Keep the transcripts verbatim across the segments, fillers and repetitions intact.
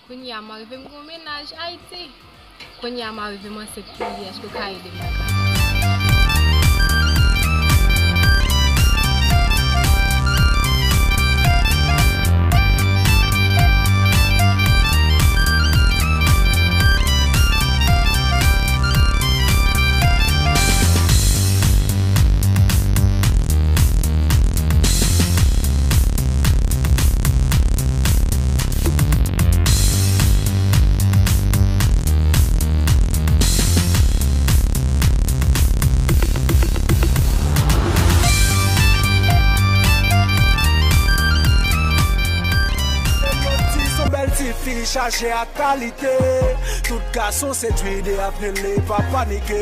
Kounye a m arive m gen yon mennaj Ayiti. Kounye a m arive m ansent pou li, èske w ka ede m nan ka sa? Ti son bèl ti fi chaje ak kalite. Tout gason sedwi de Avnil, li pa panike.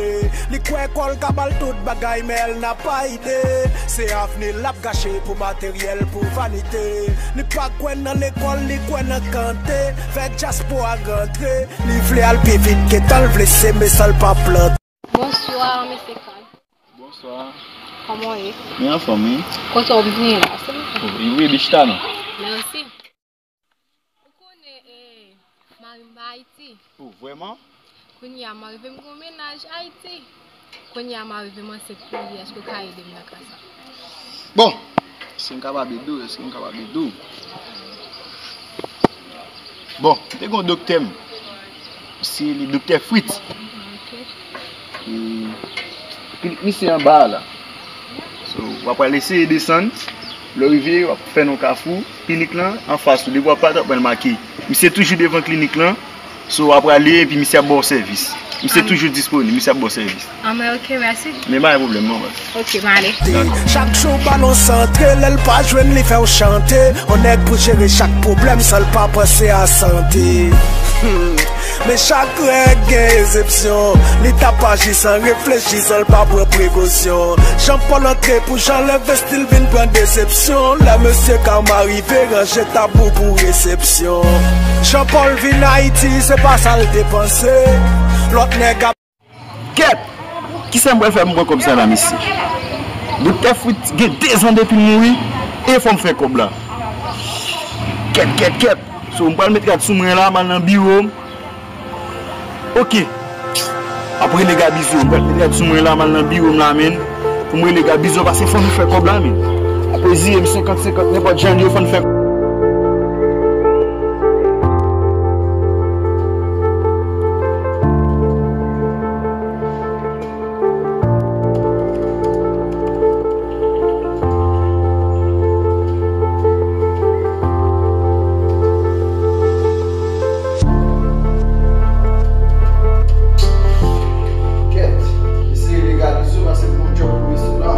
Li kwè kò l ka ba l tout bagay, men l napa ide. Se avni l ap gache pou materyèl, pou vanite. Li pa kwè nan lekòl, li kwè nan kante. Fè dyaspora rantre. Li vle al pi vit ke tan l vle seme san l pa plante. Bonswa, mesye Carl. Bonswa. Kòman w ye? Mwen anfòm, wi. Kote w vini la, silvouplè? Wi, wi, bich ta non. Mèsi. Ou konnen, eh, mari m pa Ayiti. Oh, vrèman? Kounye a, m arive m gen yon mennaj Ayiti. Kounye a, m arive m ansent pou li. Èske w ka ede m nan ka sa? Bon, èske m kapab ede w? Èske m kapab ede w? Bon, m te gen yon doktè m. Se li, Doktè Fritz. Ok. E, klinik misye anba a la. So, w ap pral eseye desann. Lè w rive, w ap fè nan kafou. Klinik lan anfas ou. Depi w ap pati, w ap wè l make. Misye toujou devan klinik lan. So, w ap prale epi misye ap ba w sèvis. Misye toujou disponib, misye ap ba w sèvis. Anben, ok, mèsi. Men pa gen pwoblèm non, baz. Ok, m ale. Dakò. Chak jou balon santre, lè l pa jwenn li fè w chante. On nèg pou jere chak pwoblèm san l pa panse a sante. Hmm. Men chak règ gen eksepsyon. Li t ap aji san reflechi, san l pa pran prekosyon. Jean Paul antre pou Jean leve, still vin pran desepsyon. Lè mesye Karma rive, ranje tab ou pou resepsyon. Jean Paul vin Ayiti, se pa sa l te panse. Lòt nèg ap Kèt! Kisa m pral fè pou m pran kòb sa la, mesye? Doktè Fritz gen de zan depi l mouri, e fò m fè kòb la. Kèt, kèt, kèt! So, m pral met rad sou mwen la, m al nan biwo m. Ok. Ap rele Gabizo. M pral met rad sou mwen la, m al nan biwo m la, menn. Pou m rele Gabizo, paske fò nou fè kòb la, menn. Apre ziye m senkant senkant, nenpòt jan l ye, fò n fè. Kèt, eseye de gade sou, paske bon djòb pou mesye la.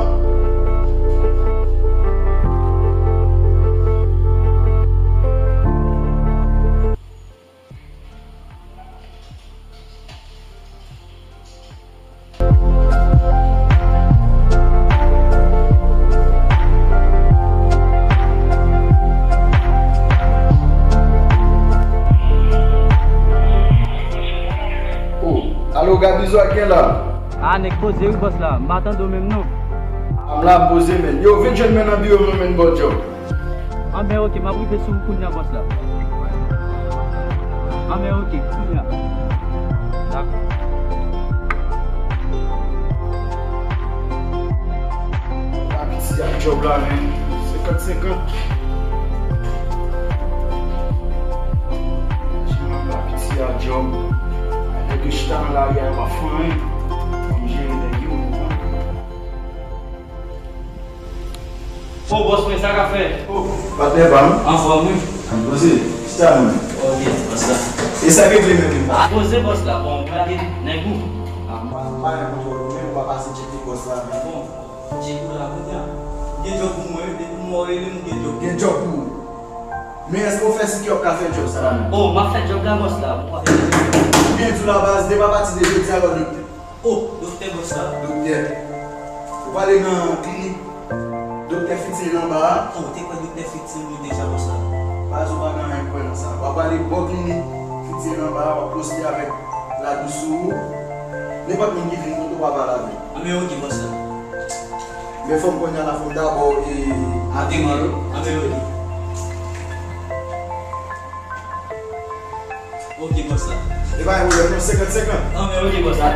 Oh, alo, Gabizo, ak ken la? Ah, nèg poze wi, bòs la. M pa tande w menm non. Ah, m la, m poze, menn. Yo, vin jwenn mwen nan biwo m non, menn, bon djòb. Anben, ok, m ap rive sou ou kounye a, bòs la. Anben, ok, kounye a. Dakò. Apiti a djòb la, menn. Senkant senkant. Apiti a djòb. Nèg yo chita nan lari a, yo pa fè anyen. Fò m jere nèg yo, ou konprann? Oh, bòs mwen, sa k ap fèt? Oh, patnè pa m. Anfòm, wi. Ann poze. Chita non. Ok, bòs la. E sa k regle menm? Ah, poze, bòs la. Bon, gade nèg ou. Ah, m pa, m pa gen kontwòl ou, men ou pa pase tcheke bòs la, men. Bon, tcheke ou la, kounye a. Gen djòb pou mwen, wi. Depi m wè w rele m, gen djòb. Gen djòb pou ou. Men èske w fè sik yo ap ka fè djòb sa la menm? Oh, m ap fè djòb la, bòs la. Ou byen di w la, baz, depi apati de jodi a, lòt doktè. Oh, doktè bòs la. Doktè. Ou prale nan klinik Doktè Fritz anba a. Oh, ou te kwè Doktè Fritz se mwen deja bòs la. Baz, ou pa gen anyen pou wè nan sa. W ap prale bò klinik Fritz anba a, w ap poste avèk Ladous ou. Nenpòt moun ki vin kote w, w ap pale avè l. Anben, ok, bòs la. Men fò m konnen la, fò m dabò, e, ateman yo. Anben, ok. Bòs la. E pa yon pwoblèm non, senkant senkant. Anben, ok, bòs la.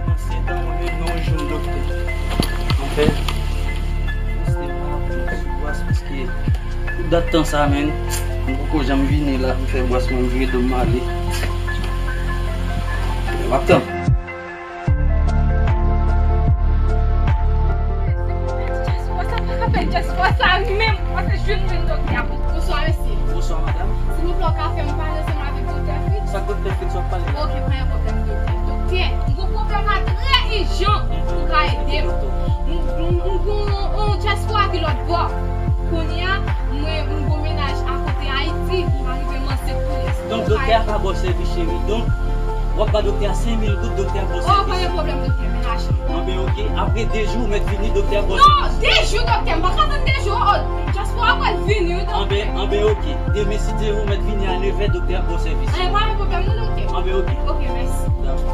Nan sèt an, mwen menm, nan yon jèn doktè. Anfen, mwen se pa sou plas paske tout dat tan sa, menn, mwen poko janm vini la pou fè bwès mwen vire do m ale. M ap tann. Sa pa ka fè dyaspora sa menm. Pase jwenn menm doktè a. Bonswa, mesye. Bonswa, madanm. Silvouplè, w ka fè m pale ansanm avèk doktè Fritz? Sa k doktè Fritz w ap pale la? Ok, pa gen pwoblèm, doktè. Doktè, m gon pwoblèm la trè ijan pou w ka ede m. M, m, m gon yon dyaspora ki lòt bò. Kounye a, mwen, m gon mennaj akote Ayiti, m arive m ansent tou. Donk, doktè a ka ba w sèvis, cheri. Donk, w ap ba doktè a senk mil goud, doktè a ba w sèvis. Oh, pa gen pwoblèm, doktè, men lajan. Anben, ok. Apre de jou, ou mèt vini, doktè a ba w sèvis. Non, de jou, doktè, m pa ka tann de jou. Oh, dyaspora pral vini, wi, doktè. Anben, anben, ok. Demen, si Dye vle, ou mèt vini a nevè, doktè a ba w sèvis. Anben, pa gen pwoblèm, non, doktè. Anben, ok. Ok, mèsi.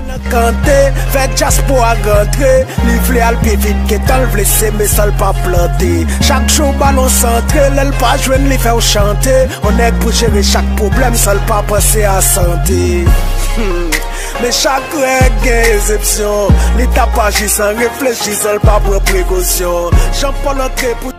Nan kante, fè dyaspora rantre. Li vle al pi vit ke tan l vle seme san l pa plante. Chak jou balon santre, lè l pa jwenn li fè w chante. On nèg pou jere chak pwoblèm san l pa panse a sante. Hmm. Men chak règ gen eksepsyon. Li t ap aji san reflechi, san l pa pran prekosyon. Jan Pòl antre pou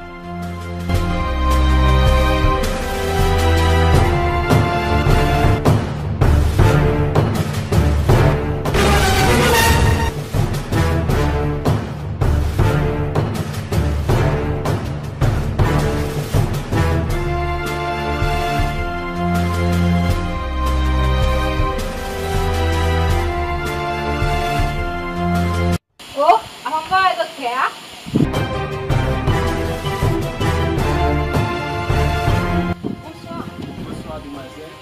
Oh, avan m pale doktè a. Bonswa. Bonswa, demwazèl.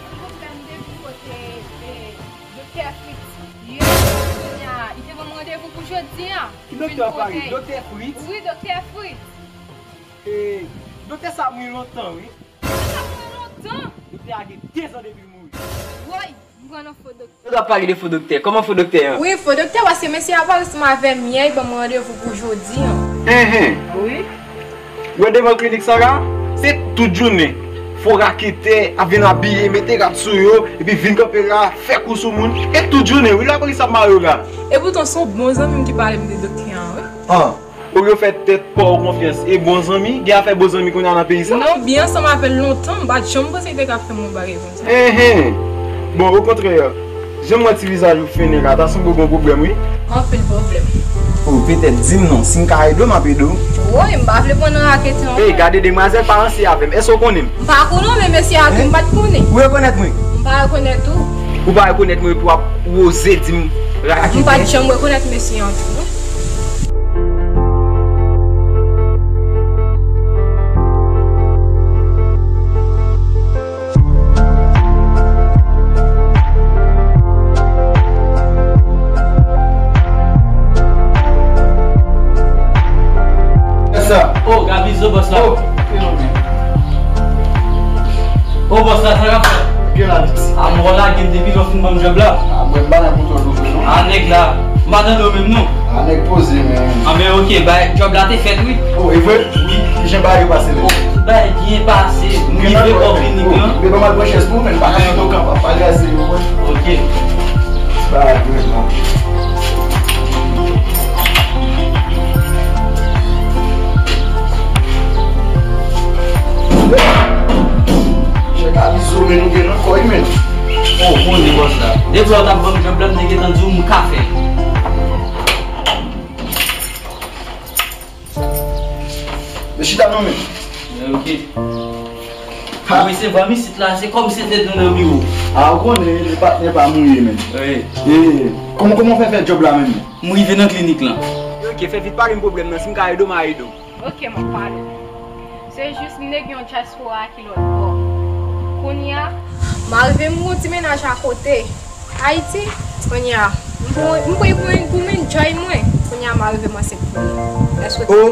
Silvouplè, m te vin kote, e, doktè Fritz yè, kounye a, li te ban m randevou pou jodi a. Ki doktè w ap pale? Doktè Fritz? Wi, doktè Fritz. E, doktè sa mouri lontan, wi. Doktè sa mouri lontan? Doktè a gen de zan depi l mouri. Woy, m pran nan fo doktè. Ou t ap pale de fo doktè. Kòman fo doktè an? Wi, fo doktè, paske mesye a pale ansanm avè m yè, li ban m randevou pou jodi an. Enhen. Wi. Ou wè devan klinik sa la, se tout jounen. Fo raketè ap vin abiye, mete rad sou yo, epi vin kanpe la, fè kou sou moun. E tout jounen, wi, lapolis ap mare yo la. E poutan, se yon bon zanmi m ki pale m de doktè an, wi. An. Olye w fè tèt pa w konfyans e bon zanmi, gen afè bon zanmi kounye a nan peyi sa? Non, m byen ansanm avè l lontan, m pa t janm panse l te ka fè m yon bagay konsa. Enhen. Bon, okontrè, jan m wè ti vizaj ou fennen la, ta sanble w gen yon pwoblèm, wi. Anpil pwoblèm. O, petèt, di m non, si m ka ede w, m ap ede w. Woy, m pa vle pran nan raketè ankò. Ey, gade demwazèl pa ranse avè m. Èske w konnen m? M pa konnen w, men mesye a tou, m pa t konnen. Ou rekonèt mwen? M pa rekonèt ou. Ou pa rekonèt mwen epi w ap oze di m raketè? M pa t janm rekonèt mesye an tou, non. Sa. Oh, Gabizo, bòs la. Oh, fenomen. Oh, bòs la, sa k ap fèt? Gen la, Vix. A, mwen lage m depi lè w fin ban m djòb la. A, mwen pa nan kontwòl ou vre, non. A, nèg la. M pa tande w menm, non. A, nèg poze, men. A, men ok, bay, djòb la te fèt, wi. Oh, e vre? Wi. Kijan bagay yo pase menm? Oh, tout bagay byen pase. M rive bò klinik lan. Oh, men ban m al pran chèz pou ou, men m pa ka chita okan, pa, pa kraze yo, wè. Ok. Bagay vrèman. Chèk a bizo, men nou gen nan kò, wi, men. Oh, konnen bòs la. Depi lè w t ap ban m djòb la, m te gentan di w m ka fè l. Men chita non, men. Ok. Ha. Ou resevwa m isit la, se kòmsi se te nou nan biwo. A, ou konnen, le patnè pa m ou ye, men. Wi. E, kòman, kòman w fè fè djòb la menm? M rive nan klinik lan. Ok, fè vit, pa gen pwoblèm nan. Si m ka ede w, m a ede w. Ok, m ap pale. Se jis m te gen yon dyaspora ki lòt bò. Kounye a, m arive m gon ti mennaj akote Ayiti. Kounye a, m pran, m pran pou, pou m enjoy mwen. Kounye a, m arive m ansent pou li. Èske w... Oh,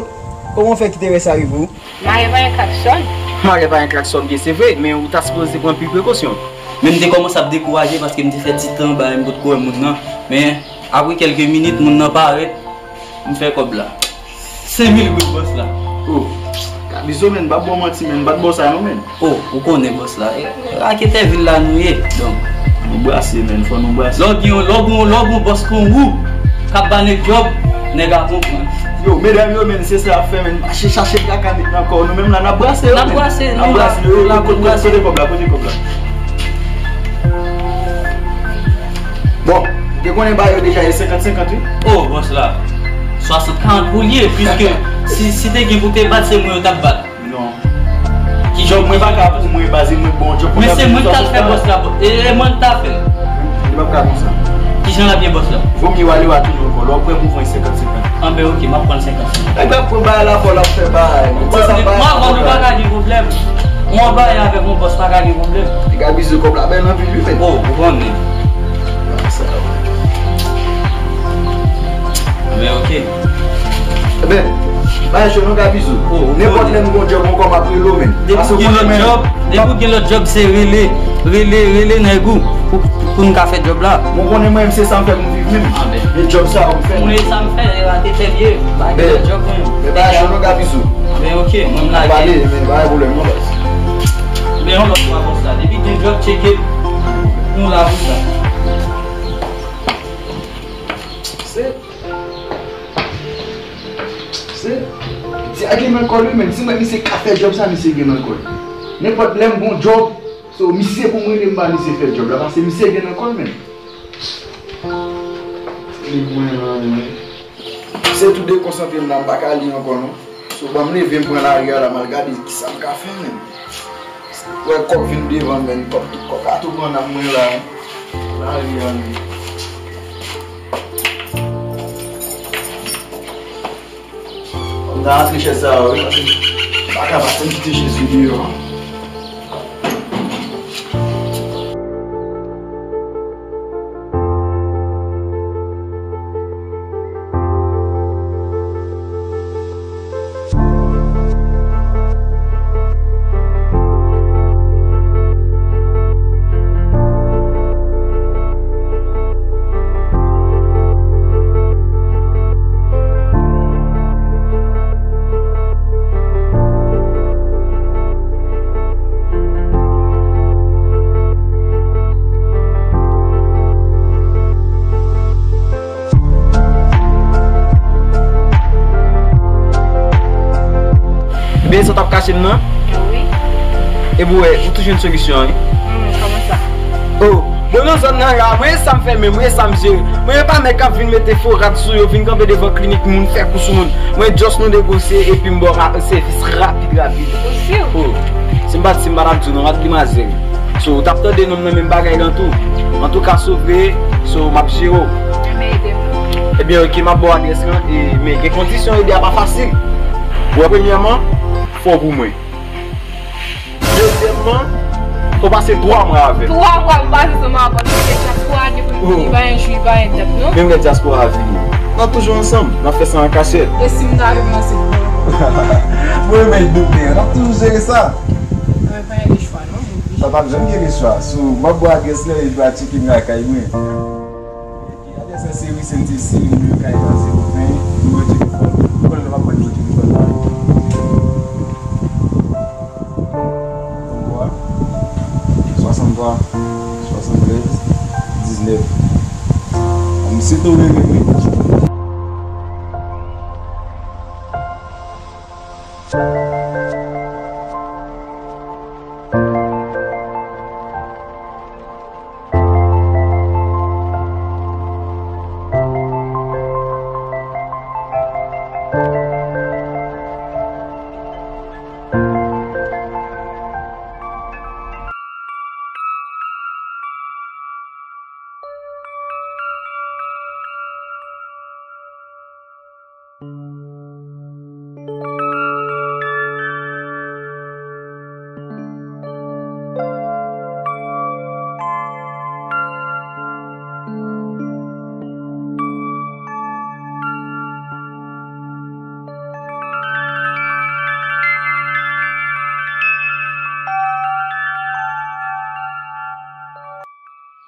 kòman w fè kite rès la rive w? Mare pa gen klakson. Mare pa gen klakson, byen se vre, men ou ta sipoze pran pil prekosyon. Men m te kòmanse ap dekouraje paske m te fè ti tan anba e m potko wè moun nan. Men, apre kèlke minit, moun nan parèt, m fè kòb la. Senk mil goud bòs la. Oh, Gabizo, men, m p ap ba w manti, men, m pa t ba w sa non, men. Oh, ou konnen bòs la. E, e, raketè vil la nou ye. Donk, nou brase, men, fò nou brase. Lè w gen, lè w gen, lè w gen bòs kon ou k ap ba nèg djòb, nèg ap konprann. Yo, medam yo, men, se sa y ap fè, men, mache chache kaka met nan kò nou, menm la n ap brase yo, men. N ap brase, n ap brase yo, la pou kote, brase. Kote kòb la, kote kòb la. Bon, ou te konnen ba yo deja e senkant senkant, wi. Oh, bòs la. Swasant karant pou l ye, piske si, si te gen pou te bat, se mwen yo t ap bat. Non. Ki jan mwen pa ka pou mwen baze mwen bon djòb. Men se mwen ki t al fè bòs la, e, e mwen ki t al fè l. Li p ap ka konsa. Ki jan l ap ye bòs la? Vomye w ale w a tounen ankò. Lè w prè pou pran senkant senkant. Anben, oke, m ap pran senkant senkant. Nèg la pran bagay la, fò l ap fè bagay. Mwen avè w nou pa ka gen pwoblèm. Mwen bagay avèk yon bòs pa ka gen pwoblèm. Li ka bize kòb la bèl anpil, wi, men. Oh, ou konnen. Men oke. Ebyen, bay cho nou ka bizou. Oh, oh, nenpòt lè m gon djòb ankò, m ap rele w, men. Depi w gen lòt djòb, depi w gen lòt djòb, se rele, rele, rele nèg ou pou, pou n ka fè djòb la. Bon, konnen mwen, se sa m fè pou m viv menm. Ah, ben. E djòb sa, ou fè. Mwen, sa m fè, e, a te fè byen. Pa gen lòt djòb, men. Men bay cho nou ka bizou. Men oke, mwen m lage. Pale, men pa gen pwoblèm, non, baz. Men yon lòt fwa konsa, depi gen djòb, tcheke. Nou la pou sa. Se, se, misye a gen nan kò l wi, men. Si m wè misye ka fè djòb sa, misye gen nan kò l. Nenpòt lè m gon djòb, so, misye pou m rele m ba misye fè djòb la, paske misye gen nan kò l, men. Li mwen la, men. Se tou dekonsantre m la, m pa ka li ankò, non. So, ban m leve, m pran lari a la, m al gade kisa m ka fè, men. Wè kòb vin devan, men, kòb, kòb ka tou pran nanm mwen la. Lari a, men. Kòm nan antre chèz sa yo, wi, paske m pa ka pase m kite chèz yo deyò. Ebyen, sa w t ap kache m nan? Wi. Epi w wè, ou tou jwenn solisyon an, wi. Hmm, kòman sa? Oh, bon, nan zòn nan la, mwen, e sa m fè menm, mwen, e sa m jere. Mwen, e pa nèg k ap vin mete fo rad sou yo, vin kanpe devan klinik moun, fè kou sou moun. Mwen, just nou negosye, epi m ba w ra-, sèvis rapid, rapid. Ou si? Oh, si m pa t, si m pa t ap di w non, m ap di mazèl. So, ou t ap tande non m nan menm bagay lan tou. Antouka, si w vle, so, m ap jere w. Ebyen, ede m non. Ebyen, oke, m ap ba w adrès lan, e, men gen kondisyon, ede a pa fasil. Ou wè, premyèman, fò w pou mwen. Dezyèmman, fò w pase twa mwa avè m. Twa mwa, m pase ansanm avè w, men gen dyaspora gen pou m vini, pa gen jou, pa gen dat, non. Menm lè dyaspora vini, n ap toujou ansanm, n ap fè sa an kachèt. E si m ta rive nan se pou mwen? Mwen menm dout, men n ap toujou jere sa. Mwen pa gen lechwa non, mwen oblije. Sa p ap janm gen lechwa. So, m ap ba w adrès lan epi w a tcheke m lakay mwen. Epi adrès lan se ri Sent Sesi, nimewo kay la zewo ven, nimewo telefòn. Ou konnen lè m ap pran nimewo telefòn la. Twa, swasanntwa, swasanntrèz, diznèf. Misye tou renmen mwen.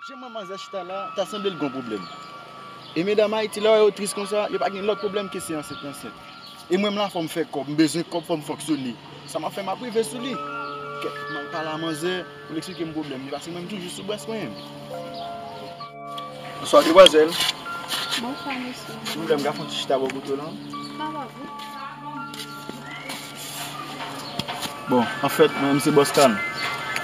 Jan manzè chita la, ta sanble l gon pwoblèm. E medam Ayiti, lè w wè yo tris konsa, yo pa gen lòt pwoblèm ke se ansent, ansent. E mwen, m la, fò m fè kòb, m bezwen kòb, fò m fonksyone. Sa m ap fè, m ap rive sou li. Kèt, m al pale a manzè pou l eksplike m pwoblèm li, paske mwen, m toujou sou bwès mwen. Bonswa, demwazèl. Bonswa, mesye. Silvouplè, m ka fè yon ti chita bò kote w la? Kapab, wi. Bon, anfèt, mwen menm se Bòs Kal.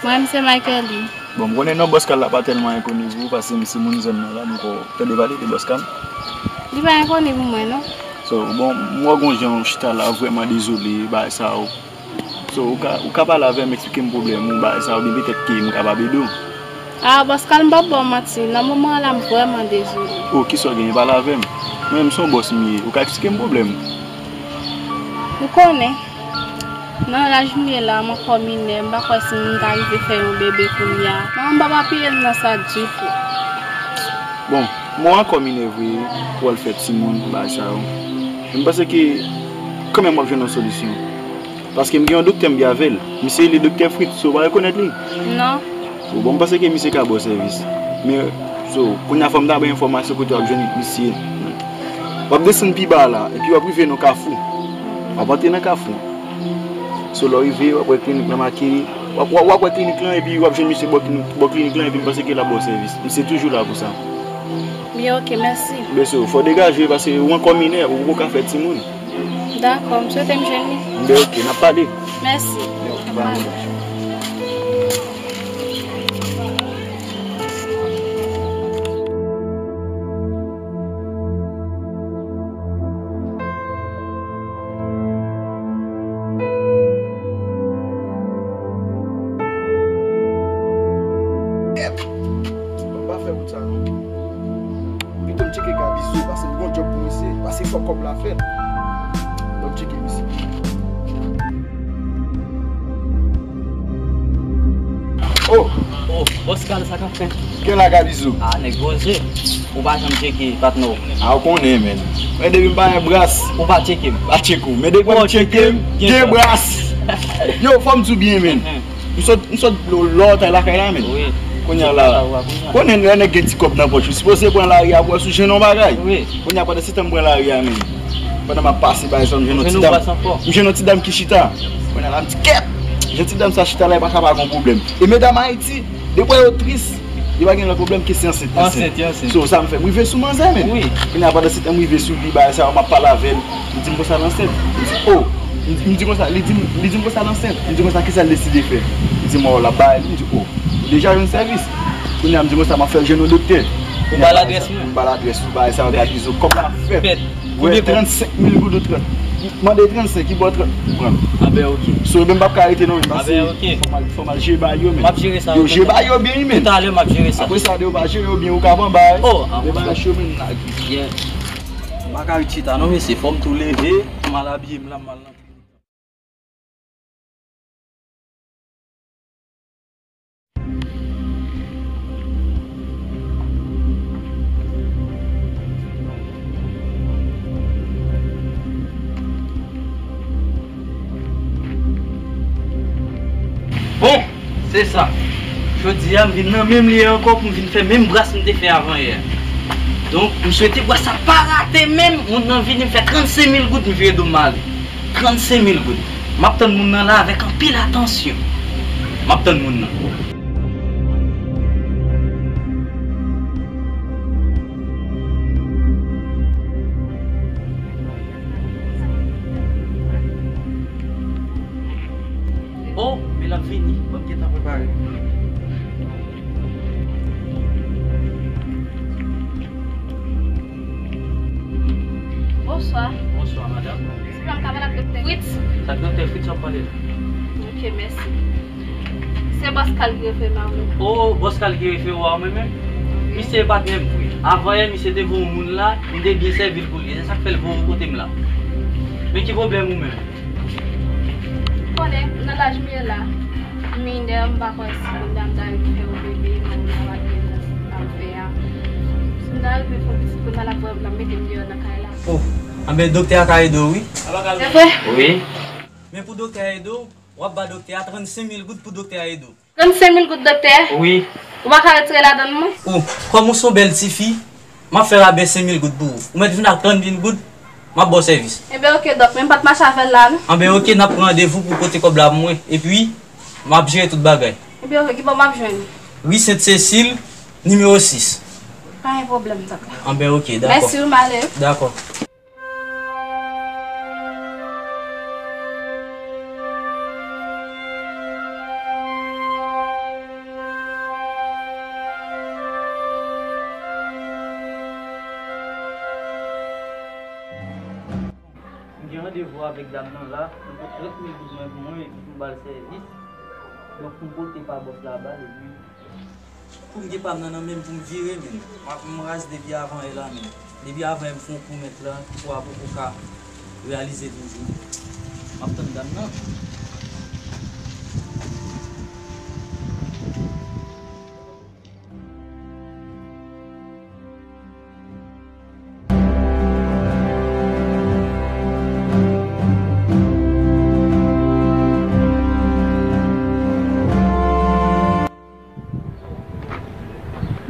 Mwen menm se Michaeline. Bon, m konnen non Bòs Kal la pa tèlman enkoni pou ou, paske m se moun zòn nan la, m ko tande pale de Bòs Kal. Li pa enkoni pou mwen, non. So, bon, m wè gon jan ou chita la, vrèman dezole, bagay sa yo. So, ou ka, ou ka pale avè m, eksplike m pwoblèm ou, bagay sa yo, oubyen petèt ke m kapab ede w. Ah, Bòs Kal, m p ap ba w manti. Nan moman an la, m vrèman dezole. Oh, kisa w genyen? Pale avè m. Mwen menm, se yon bòs m ye. Ou ka eksplike m pwoblèm ou. Ou konnen, nan laj m ye la, m ankò minè, m pa kwè si m ta rive fè yon bebe kounye a. Manman m p ap apiye m nan sa ditou. Bon, mwen ankò minè vre, pou al fè timoun, bagay sa yo. Men m panse ke, kanmenm w ap jwenn yon solisyon. Paske m gen yon doktè m gen avè l. Misye rele Doktè Fritz, so w pa rekonèt li? Non. So, bon, m panse ke misye ka ba w sèvis. Men, so, kounye a fò m ta ba w enfòmasyon kote w ap jwenn misye. W ap desann pi ba la, epi w ap rive nan kafou. W ap antre nan kafou. So, lè w rive, w ap wè klinik lan make. W ap, w ap, w ap wè klinik lan, epi w ap jwenn misye bò klinik, bò klinik lan, epi m panse ke l ap ba w sèvis. Misye toujou la pou sa. Byen, oke, mèsi. Byen si, fò w degaje, paske ou ankò minè, ou poko ka fè timoun. Dakò, m swete m jwenn li. Byen, oke, n ap pale. Mèsi. Byen, oke, bye. Kèt! Ban m pa fè wout sa non. Pito m tcheke Gabizo, paske m gon djòb pou misye, paske fò kòb la fèt. Ban m tcheke misye. Oh! Oh, Bòs Kal, sa k ap fèt? Gen la, Gabizo. Ah, nèg poze. Ou pa janm tcheke patnè w. Ah, ou konnen, men. Men depi m pa gen bras. Ou pa tcheke m. Pa tcheke w. Men depi w tcheke m, gen bras. Yo, fò m di w byen, men. M sot, m sot lòtay lakay la, men. Wi. Kounye a la. Konnen lè nèg gen ti kòb nan pòch, ou sipoze pran lari a pou wè si w jwenn yon bagay. Wi. Kounye a pandan se tan m pran lari a, men. Pandan m ap pase, pa egzanp, m jwenn yon ti dam. M jwenn yon ti dam ki chita. Kounye a la, m di, kèt! Jan ti dam sa chita la, e pa ka pa gon pwoblèm. E medam Ayiti, depi w wè yo tris, yo pa gen lòt pwoblèm ke se ansent, ansent. Ansent, ansent. So, sa m fè, m rive sou manzè, men. Wi. Kounye a, pandan se tan m rive sou li, bagay sa yo, m ap pale avè l. Li di m konsa l ansent. M di, oh! M di, m di konsa, li di m, li di m konsa l ansent. M di konsa, kisa l deside fè? Li di m, oh, l ap bay li. M di, oh, ou deja jwenn sèvis. Kounye a, m di konsa, m ap fè l jwenn yon doktè. Ou ba l adrès mwen? M ba l adrès ou, bagay sa yo, Gabizo, kòb la fèt. Fèt. Wè, trannsenk mil goud ou trant. Mande trannsenk, ki bò trant ou pran. Anben, oke. So, men m p ap ka rete non, men, paske fò m al, fò m al jere bagay yo, men. M ap jere sa. Yo, jere bagay yo byen, wi, men. Toutalè, m ap jere sa. Apre sa, de ou pa jere yo byen, ou ka pran bagay. Oh, men bagay yo, men, la. Yeah. M pa ka ret chita non, mesye, fò m tou leve, m al abiye m la, m al nan klinik. Bon, se sa. Jodi a, m vin nan menm lye ankò pou m vin fè menm bras m te fè avanyè. Donk, m swete bras sa pa rate menm, moun nan vini, m fè trannsenk mil goud, m vire do m ale. Trannsenk mil goud. M ap tann moun nan la avèk anpil atansyon. M ap tann moun nan. Oh, men l ap vini. Ban m gentan prepare. Bonswa. Bonswa, madanm. Silvouplè, m ka pale ak Doktè Fritz? Se ak Doktè Fritz w ap pale la. Ok, mèsi. Se Bòs Kal ki refere m a ou. Oh, Bòs Kal ki refere w a mwen menm? Wi. Misye e patnè m vre. Avanyè, misye te voye yon moun la, m te byen sèvi l pou li. Se sa k fè l voye w kote m la. Men ki pwoblèm ou menm? Ou konnen, nan laj m ye la, m minè, m pa kwè si kounye a m ta rive fè yon bebe, manman m ap gen nan sa m fè a. Si m ta rive fè yon pitit kounye a, l ap pran, l ap mete m deyò nan kay la. Oh, anben doktè a ka ede w, wi. Se vre? Wi. Men pou doktè a ede w, w ap ba doktè a trannsenk mil goud pou doktè a ede w. Trannsenk mil goud, doktè? Wi. Ou pa ka retire ladan l mwen? Ou, kòm ou se yon bèl tifi, m ap fè rabè senk mil goud pou ou. Ou mèt vin ak trannsenk mil goud. M ap ba w sèvis. Enben, oke, dòk, men m pa t mache avè l la, non. Anben, oke, n ap pran randevou pou pote kòb la pou mwen. Epi, m ap jere tout bagay. Enben, oke, ki bò m ap jwenn li? Ri Sent Sesil, nimewo sis. Pa gen pwoblèm, dòk la. Anben, oke, dakò. Mèsi, wi, m ale. Dakò. M gen randevou avèk dam nan la, li pot trant mil goud mwen pou mwen epi pou m ba l sèvis. Donk, pou m pote pa bòs la ba l, epi pou m gen pa m nan nan men m pou m vire, men m ap, m raz depi avan yè la, men depi avan yè m fè yon kou mèt la, kou a poko ka reyalize toujou. M ap tann dam nan.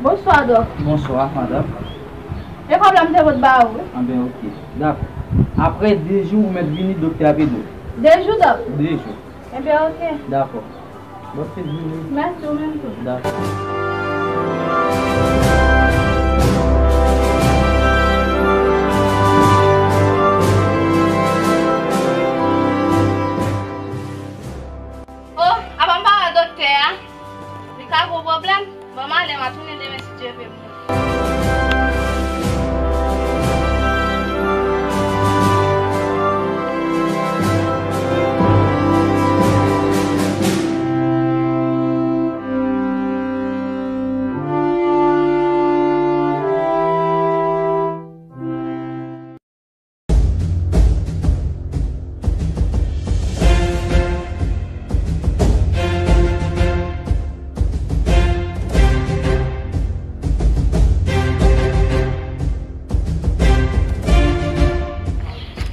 Bonswa, dòk. Bonswa, madanm. E kòb la m te pot ba ou, wi. Anben, oke. Dakò. Apre de jou, ou mèt vini, doktè ap ede w. De jou, dòk? De jou. Enben, oke. Dakò. Bòn fen de jounen. Mèsi, ou menm tou. Dakò. O, apa m pa wè doktè a? Li ka gwo pwoblèm? Bon, m ale, m a tounen demen si Dye vle pou mwen.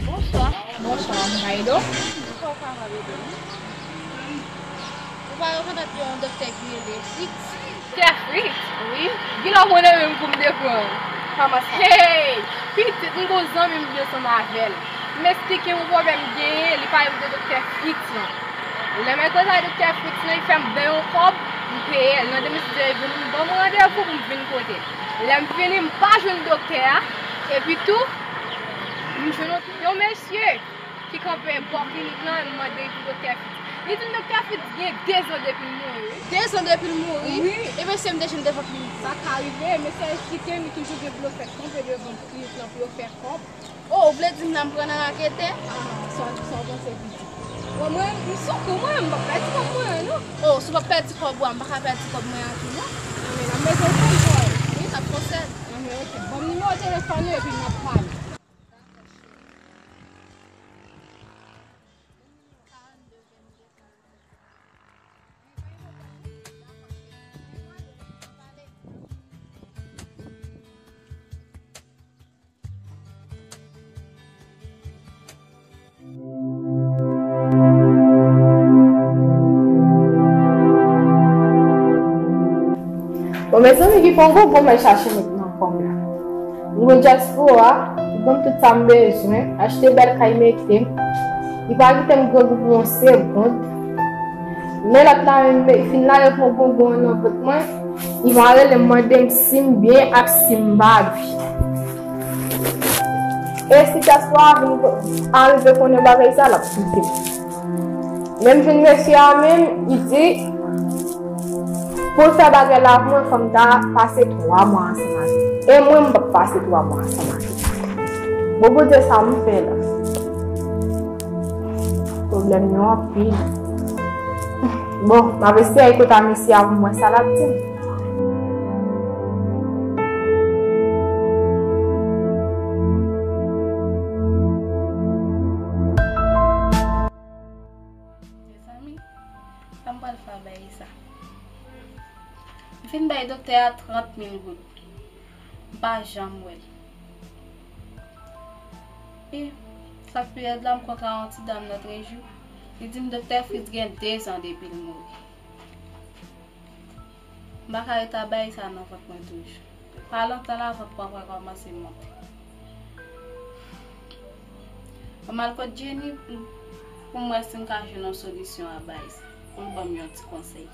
Bonswa. Bonswa, m ka ede w? Kòman w kapab ede m? Ou pa rekonèt yon doktè ki rele Fritz? Doktè Fritz? Wi. Kilè w konnen menm pou m te pran? Kòman sa? Hey! Pitit, m gon zanmi m vin ansanm avè l. M esplike yon pwoblèm m genyen, li pale m de doktè Fritz lan. Lè m al koze ak doktè Fritz lan, li fè m bay yon kòb, m peye l. Nan demen si Dye vle, m ban m randevou pou m vin kote l. Lè m vini, m pa jwenn doktè a. Epi tou, m jwenn yon, yon mesye ki kanpe bò klinik lan, m mande li pou doktè Fritz. Li di m doktè Fritz gen dezan depi l mouri, wi. Dezan depi l mouri? Wi. E mesye m te jwenn devan klinik. Sa ka rive, mesye a esplike m li toujou gen blofè kanpe devan klinik lan pou yo fè kòb. O, ou vle di m la m pran nan raketè? Ah, sa, sa w panse pitit? Bon, mwen, m sou kou mwen, m p ap pèdi kòb mwen an, non. O, si w p ap pèdi kòb ou a, m pa ka pèdi kòb mwen an tou, non. Non, men n ap mete w konn, boy. Wi, n ap fè sèl. Non, men oke. Ban m nimewo telefòn ou epi n ap pale. Bon, mezanmi, ki pon gongon m al chache nèg nan kò m la. M gon dyaspora, li ban m tout sa m bezwen, achte bèl kay mete m. Li pa kite m grangou pou yon segonn. Men lòt la menm, li fin lage pon gongon an nan vant mwen, li pa rele m mande m si m byen ak si m pa byen. E si dyaspora vin ko-, arive konnen bagay sa, l ap kite m. Men m jwenn mesye a menm, li di, pou l fè bagay la pou mwen, fò m ta pase twa mwa ansanm avè l. E mwen, m p ap pase twa mwa ansanm avè l. Bon, Bondye, sa m fè la? Pwoblèm yo anpil. Bon, m ap eseye al kote a mesye a pou m wè sa l ap di m. Mezanmi, sa m pral fè ak bagay sa? M fin bay doktè a trant mil goud. M pa janm wè l. E sa k pi rèd la, m kontre a yon ti dam lòtrejou. Li di m doktè Fritz gen dezan depi l mouri. M pa ka rete ak bagay sa nan vant mwen toujou. Pa lontan la, vant mwen pral kòmanse monte. M al kot Jenny pou, pou m wè si m ka jwenn yon solisyon a bay, pou l ban m yon ti konsèy.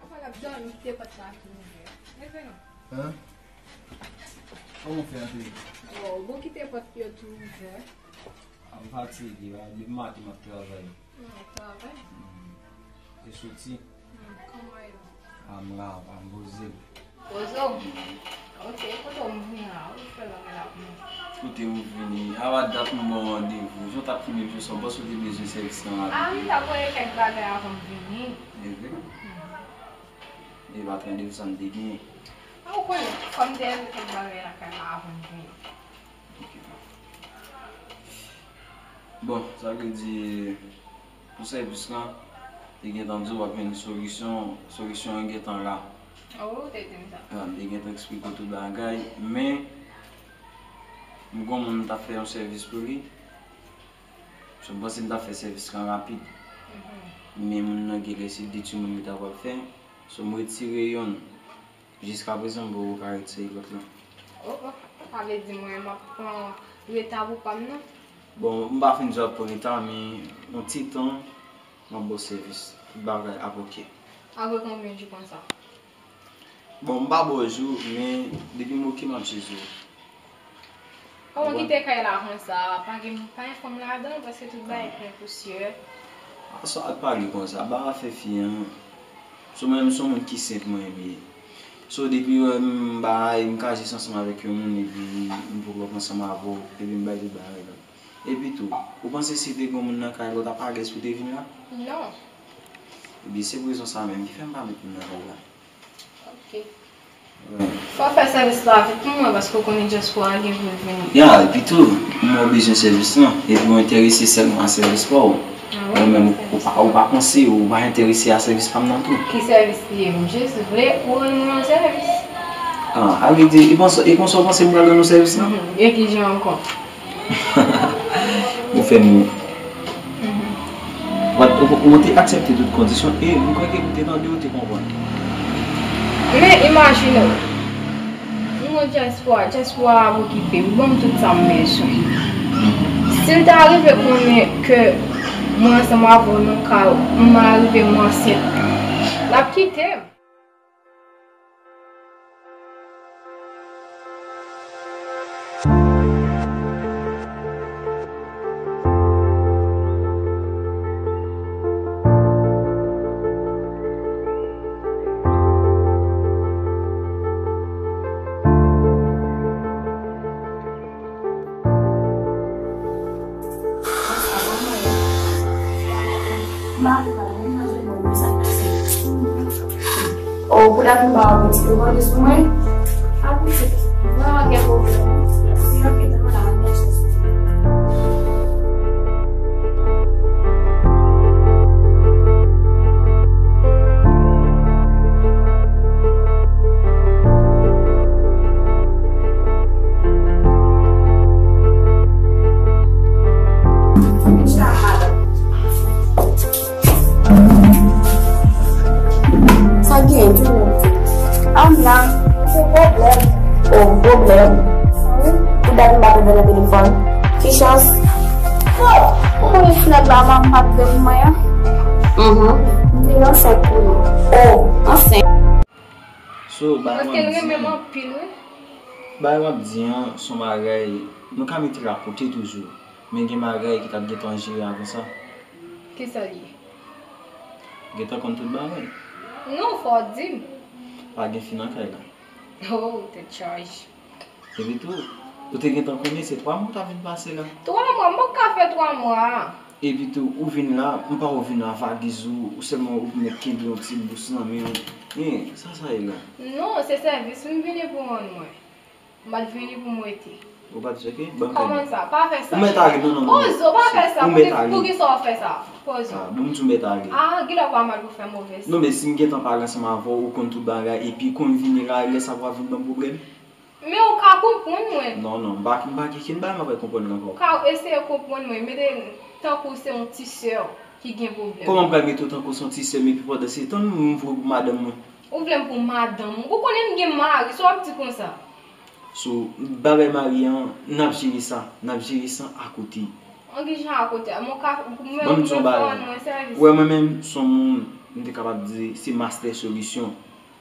Apa l ap dòmi, kite pòt la tou ouvè. Leve non. Hein? Kòman w fè antre? Oh, bon, kite pòt yo tou ouvè. A, m fatige, ba, depi maten m ap travay. Hmm, travay? Hmm. E soti? Hmm, kòman w ye la? A, m la, a, m poze. Poze w? Ok, kote w m vin la? Ou fè lòt la pou mwen. Kote w vini? A, a dat m ba w randevou. Jan w t ap kenbe m sou sa, w panse w te bezwen sèvis lan rapid? A, m t ap voye kèk bagay avan m vini. E vre? Hmm. E pa t randevou sa m te genyen. A, ou konnen, fò m te regle kèk bagay lakay la avan m vini. Ok. Bon, sa vle di, pou sèvis lan, te gentan di w ap jwenn solisyon, solisyon an gentan la. Oh, ou te di m sa. A, m te gentan eksplike w tout bagay, men m gon moun m t ap fè yon sèvis pou li. So, m panse m t ap fè sèvis lan rapid. Mhm. Men moun nan gen lè se de timoun li ta pral fè. So, m retire yonn. Jiskaprezan, m poko ka retire lòt lan. Oh, oh. Sa vle di mwen, m ap pran reta pou pa m nan? Bon, m pa fin di w ap pran reta, men yon ti tan, m ap ba w sèvis. Tout bagay ap ok. Apre konbyen jou konsa? Bon, m pa ba w jou, men depi m ok, m ap jis di w. Kòman w kite kay la konsa? Pa gen, pa gen fanm ladan, paske tout bagay plen pousyè. A, sa w ap pale konsa? Ba afè fi an. So, mwen menm, se yon moun ki senp mwen ye. So, depi w wè m bay, m ka jis ansanm avèk yon moun, epi m poko ap ansanm avè w, epi m bay tout bagay la. Epi tou, ou panse si te gen yon moun nan kay la, w t ap alèz pou te vin la? Non. Epi se rezon sa menm ki fè m pa met moun nan kay la. Ok. Fò w fè sèvis la vit pou mwen, paske w konnen dyaspora gen pou l vini. Ya, epi tou, m wè w bezwen sèvis lan, epi w enterese sèlman a sèvis pa w. Ah wi? Ou menm, ou pa, ou pa panse, ou pa enterese a sèvis pa m nan tou. Ki sèvis li ye? M jis vle ou rann mwen yon sèvis. Ah, a vle di, e konsa, e konsa w panse m pral rann ou sèvis lan? Mhm. E ki jan ankò? Ou fè m. Ou, ou, ou te aksepte tout kondisyon e m kwè ke ou te tande, ou te konprann. Men imajine w, m nan dyaspora, dyaspora ap okipe m, ban m tout sa m bezwen. Si l ta rive konnen ke mwen ansanm avè w nan kay ou, m arive m ansent, l ap kite m. Oh, pou dat m pa wè pitit ou, konn jis pou mwen? Pa pitit. Vrèman gen pwoblèm. Sinon, pitit mwen la, mwen chèche. Sa gen, di mwen. Ann la. Se pwoblèm. Oh, pwoblèm. Wi. Pou dat m pa tande nan telefòn. Ki chans? Oh, ou konnen fenèt la, m ap gade pou mwen an. Mhm. M vin ansent pou li. Oh, ansent. So, bagay m ap di an, bagay m ap di an, se yon bagay, nou ka mete l akote toujou, men gen bagay ki t ap gentan jere avan sa. Kisa l ye? Gentan konn tout bagay. Non, fò w di m. Pa gen fi nan kay la. Oh, tèt chaje. Epi tou, ou te gentan konnen se twa mwa w t ap vin pase la. Twa mwa? M poko ka fè twa mwa a. Epi tou, ou vin la, m pa wè w vin la avaliz ou, ou sèlman ou mèt kenbe yon ti bous nan men w. Hein, sa sa ye la? Non, se sèvis m vini pou rann mwen. M pa t vini pou m rete. Ou pa t cheke? Ban m kay mwen. Kòman sa? Pa fè sa. Ou mèt ale, non, non, non. Poze w, pa fè sa. Ou mèt ale. Poukisa w fè sa? Poze w. Ah, bon, m di w mèt ale. Ah, genlè w pa mal pou fè move. Non, men si m gentan pale ansanm avè w, ou konn tout bagay, epi konn vini la, lè sa pral vin ban m pwoblèm. Men ou ka konprann mwen. Non, non, m pa, m pa gen kenn bagay m ap konprann ankò. Ou ka eseye konprann mwen, mete tankou se yon ti sè ki gen pwoblèm. Kòman m pral mete w tankou se yon ti sè m, epi pandan se tan m voye pou madanm mwen? Ou vle m pou madanm ou? Ou konnen m gen mari, sa w ap di konsa? So, bagay mari an, n ap jere sa, n ap jere sa akote. An ki jan akote a? Mwen ka, mwen, mwen fè w rann mwen sèvis. Wè, mwen menm, se yon moun, m te kapab di, se mastè solisyon.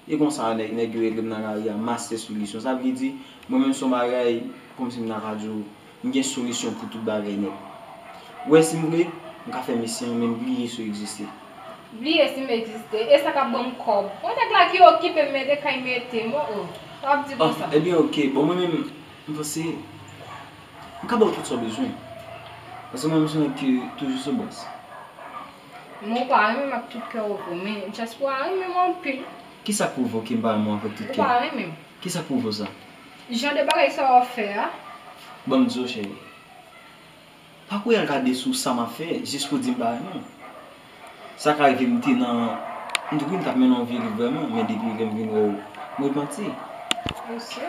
E konsa, nèg, nèg yo rele m nan lari a, mastè solisyon. Sa vle di, mwen menm, se yon bagay, kòmsi m ta ka di w, m gen solisyon pou tout bagay nèt. Ou wè, si m vle, m ka fè misye an menm bliye si w egziste. Bliye si m egziste. E sa k ap ban m kòb. Yon nèg la ki okipe m mete kay mete m, o, o. W ap di konsa. Ah, ebyen, oke. Bon, mwen menm, m panse, m ka ba w tout sa w bezwen. Paske mwen menm, se yon nèg ki toujou sou bòs. Men w pa renmen m ak tout kè w vre. Men dyaspora renmen m anpil. Kisa k pwouve w ke m pa renmen w avèk tout kè? Ou pa renmen m. Kisa k pwouve w sa? Jan de bagay sa w ap fè a. Ban m di w, cheri. Pa kouri al gade sou sa m ap fè, jis pou di m pa renmen w. Sa ka rive m te nan, m te kwè m t ap mennen yon vye liv vrèman, men depi lè m vin wè w, m repanti. Mesye.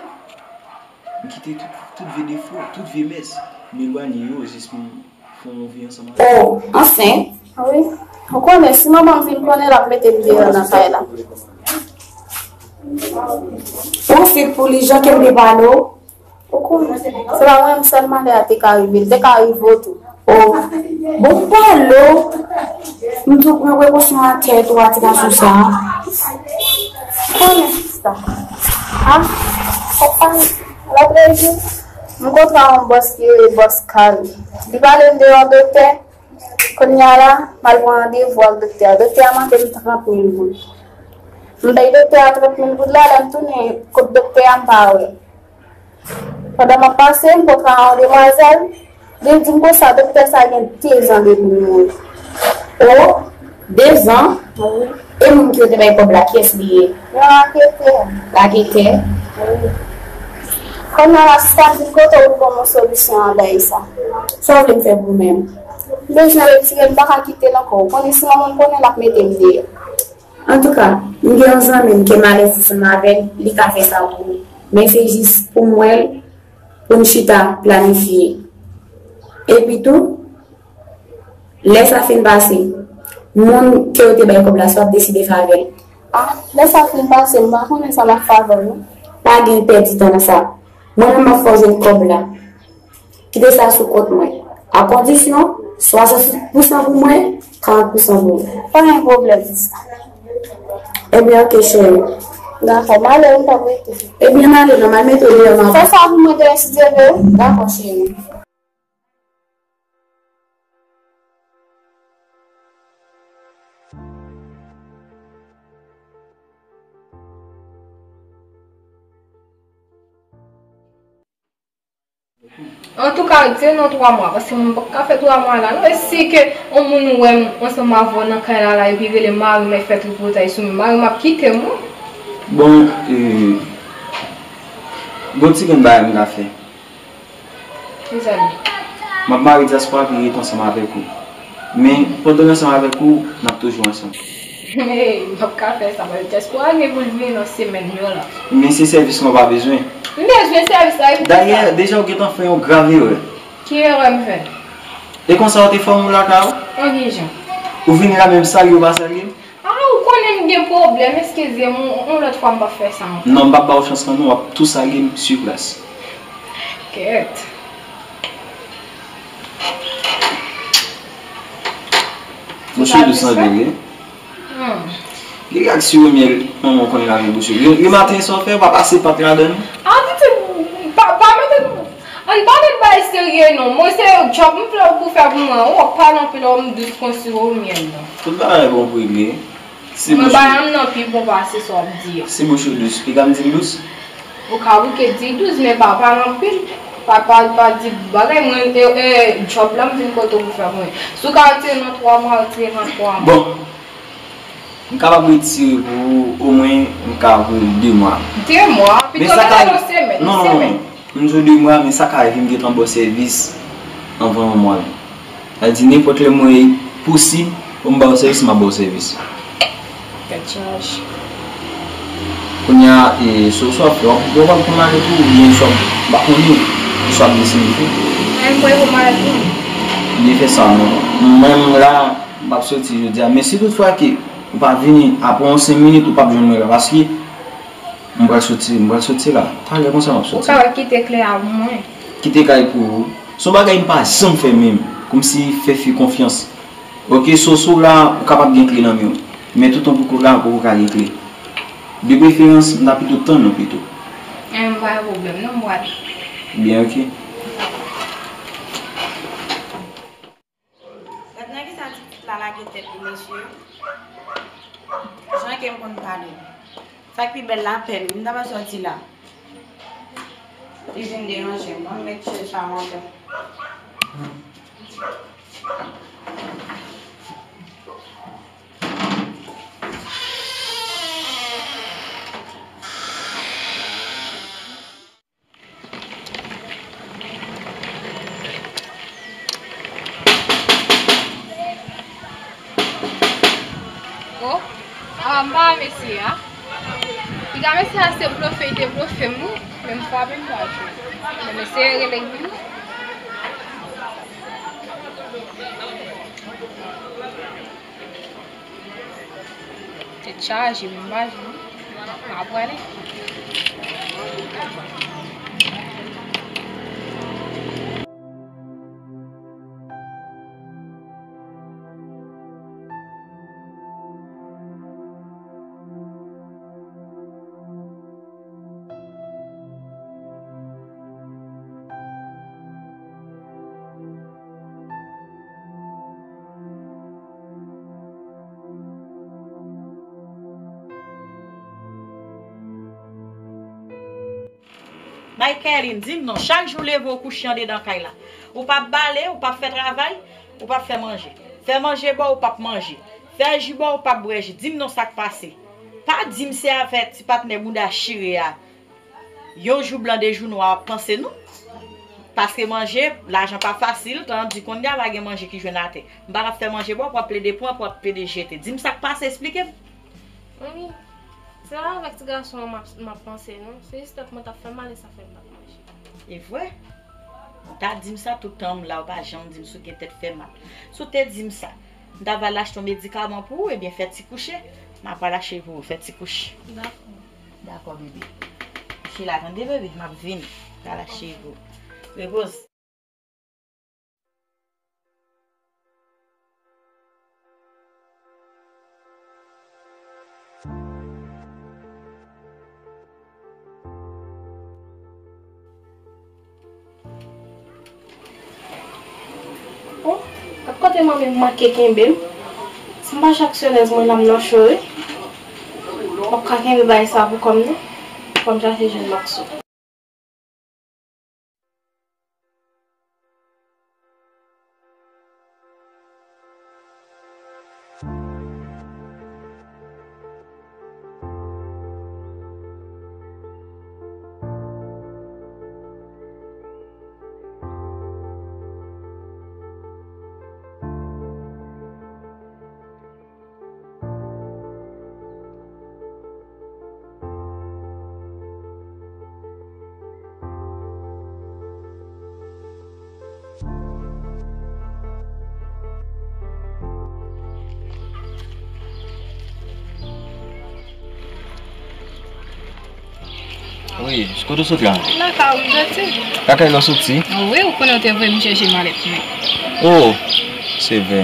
M kite tout, tout vye defo, tout vye mès, m elwanye yo jis pou m fè yon vi ansanm avè w. Oh, ansent? Wi. Ou konnen, si manman m vin konnen, l ap mete m deyò nan kay la. Ou anfit pou li, jan ke m te pale w. Ou konnen, se pa mwen menm sèl malè a te ka rive, li te ka rive w tou. O, bon, m pale w. M tou pran prekosyon a tèt ou a ti gason sa a. Konnen sista. A, fòk pa lòt jou, m kontre a yon bòs ki rele bòs Kari. Li pale m de yon doktè. Kounye a la, m al pran randevou ak doktè a. Doktè a mande m trant mil goud. M bay doktè a trant mil goud la, lè m tounen kot doktè a, m pa wè l. Pandan m ap pase, m kontre a yon demwazèl, li di m konsa, doktè sa gen dezan depi l mouri. O, dezan? Wi. E moun ki yo te bay kòb la, kiyès li ye? Yon raketè. Raketè? Wi. Kounye a la, sista m vin kote w pou ban m yon solisyon anlè sa. Sa w vle m fè pou ou menm? M bezwen retire l, m pa ka kite l ankò. Ou konnen si yon moun konnen, l ap mete m deyò. Antouka, m gen yon zanmi m ke m alèz ansanm avè l, li ka fè sa pou ou. Men se jis pou m wè l, pou n chita planifye. Epi tou, lè sa fin pase, moun ke w te bay kòb la, sa w ap deside fè avè l. A, lè sa fin pase, m pa konnen sa m ap fè avè l, non. Pa gen pèdi tan nan sa. Mwen menm, m ap fè w jwenn kòb la. Kite sa sou kont mwen. A kondisyon, swasant pousan pou mwen, karant pousan pou ou. Pa gen pwoblèm, sista. Ebyen, oke, cheri. Dakò, m ale, m p ap rete. Ebyen, m ale, non, m al mete w deyò, manman. Fè sa pou mwen, dèyè, si Dye vle. Dakò, cheri. Antouka, retire nan twa mwa, paske mwen pa ka fè twa mwa la, non. E si ke yon moun wè m ansanm avè w nan kay la, la, epi rele mari m, fè tripotay sou mwen, mari m ap kite m, wi. Bon, e, gon ti grenn bagay m ka fè. Kisa l ye? M ap mare dyaspora pou l ret ansanm avèk ou. Men, pandan l ansanm avèk ou, n ap toujou ansanm. Hey, m p ap ka fè sa, paske dyaspora gen pou l vini nan semèn yo la. Men se sèvis mwen pa bezwen. M bezwen sèvis la, e poukisa? Dayè, deja ou gentan fè yon grav erè. Ki erè m fè? E konsa ou te fè yon moun lakay ou? An ki jan? Ou vini la menm salye ou pa salye m? A, ou konnen m gen pwoblèm, eskize m, yon, yon lòt fwa m p ap fè sa ankò. Non, m p ap ba w chans lan non, w ap tou salye m siplas. Kèt. Bouch ou dous anpil, wi. Hmm. Li gad siwo myèl, manman w konnen l avèk bouch ou. Le, le maten, sa w fè, w pa pase pat ladan l? A, pitit, pa, pa mete Ann pa met bagay serye non. Mwen se djòb m vle w pou fè pou mwen. Ou ap pale anpil, ou m dous kon siwo myèl la. Tout bagay bon pou regle. Si bouch ou... Mwen bagay m nan pi bon pase sa w ap di a. Si bouch ou dous, piga m di l dous? Ou ka bouke di l dous, men pa pale anpil. Pa, pa, pa di bagay mwen, e, e, djòb la m vin kote w pou fè pou mwen. Si w ka retire nan twa mwa, retire nan twa mwa. Bon. M kapab retire pou ou, omwen, m ka voye l de mwa. De mwa? Pito mete yon semèn. Non, non, non, non. M di w de mwa, men sa ka rive m gentan ba w sèvis anvan yon mwa menm. Sa di nenpòt lè mwen posib pou m ba w sèvis, m ap ba w sèvis. Tèt chaje. Kounye a, e, so, so w ap fè, w ap, w ap pran malèt ou, oubyen so w ap, m pa konnen, so w ap deside fè. Mwen, m prale pran malèt mwen. Byen fè sa, non. Mwen menm la, m ap soti jodi a. Men si toutfwa ke ou pa vini, apre yon senk minit, ou p ap jwenn mwen la, paske m pral soti, m pral soti la. Talè konsa m ap soti. Ou ka kite kle a pou mwen. Kite kay pou ou. Se yon bagay m pa janm fè menm. Kòmsi fè fi konfyans. Oke, so, si w la, ou kapab gen kle nan men w. Men toutan pou kounye a, ou poko ka gen kle. De preferans, m ta pito tann ou pito. Eh, m pa gen pwoblèm, non, m pral. Byen, oke. Gad nan kisa ti pitit la lage tèt li, mesye. Jan ke m konn pale. Sa k pi bèl la, pèl wi, m ta pral sòti la. Li vin deranje m, ban m met chèz sa anlè. Oh, a, m pa wè mesye a. Piga mesye a se blofe, li te blofe m wi. Men m frape m pa jwe. Men mesye rele m wi. Tèt chaje, m pa jwe. M ap prale. Michaeline, di m non, chak jou leve w kouche andedan kay la. Ou p ap bale, ou p ap fè travay, ou p ap fè manje. Fè manje ba w, ou p ap manje. Fè ji ba w, ou p ap bwè ji. Di m non sa k pase. Pa di m se avè ti patnè bouda chire a. Yon jou blan, de jou nwa, w ap panse nou. Paske manje, lajan pa fasil, tandi kounye a pa gen manje ki jwenn atè. M pa t ap fè manje ba w, pou w ap plede pran, pou w ap plede jete. Di m sa k pase, eksplike m. Manmi, se pa avèk ti gason an m ap, m ap panse, non. Se jis tèt mwen t ap fè m mal, e sa fè m pa t manje. E vre? Ou ta di m sa tout tan m la, ou pa janm di m si w gen tèt fè mal. Si w te di m sa, m ta va al achte yon medikaman pou ou, ebyen fè ti kouche. M ap al achte pou ou, fè ti kouche. Dakò. Dakò, bebe. Kouche la, tande, bebe, m ap vini. Pral achte pou ou. Repoze. Oh, gad kote manmi m manke kenbe m. Si m pa chak sèlèz mwen la m nan cho wi. M p ap ka kenbe bagay sa pou kò m non. Fò m chache jwenn Makso. Wi, kote w sot la? Lakay ou m soti. Lakay la w soti? Wi, ou konnen ou te voye m chèche malèt mwen. Oh, se vre.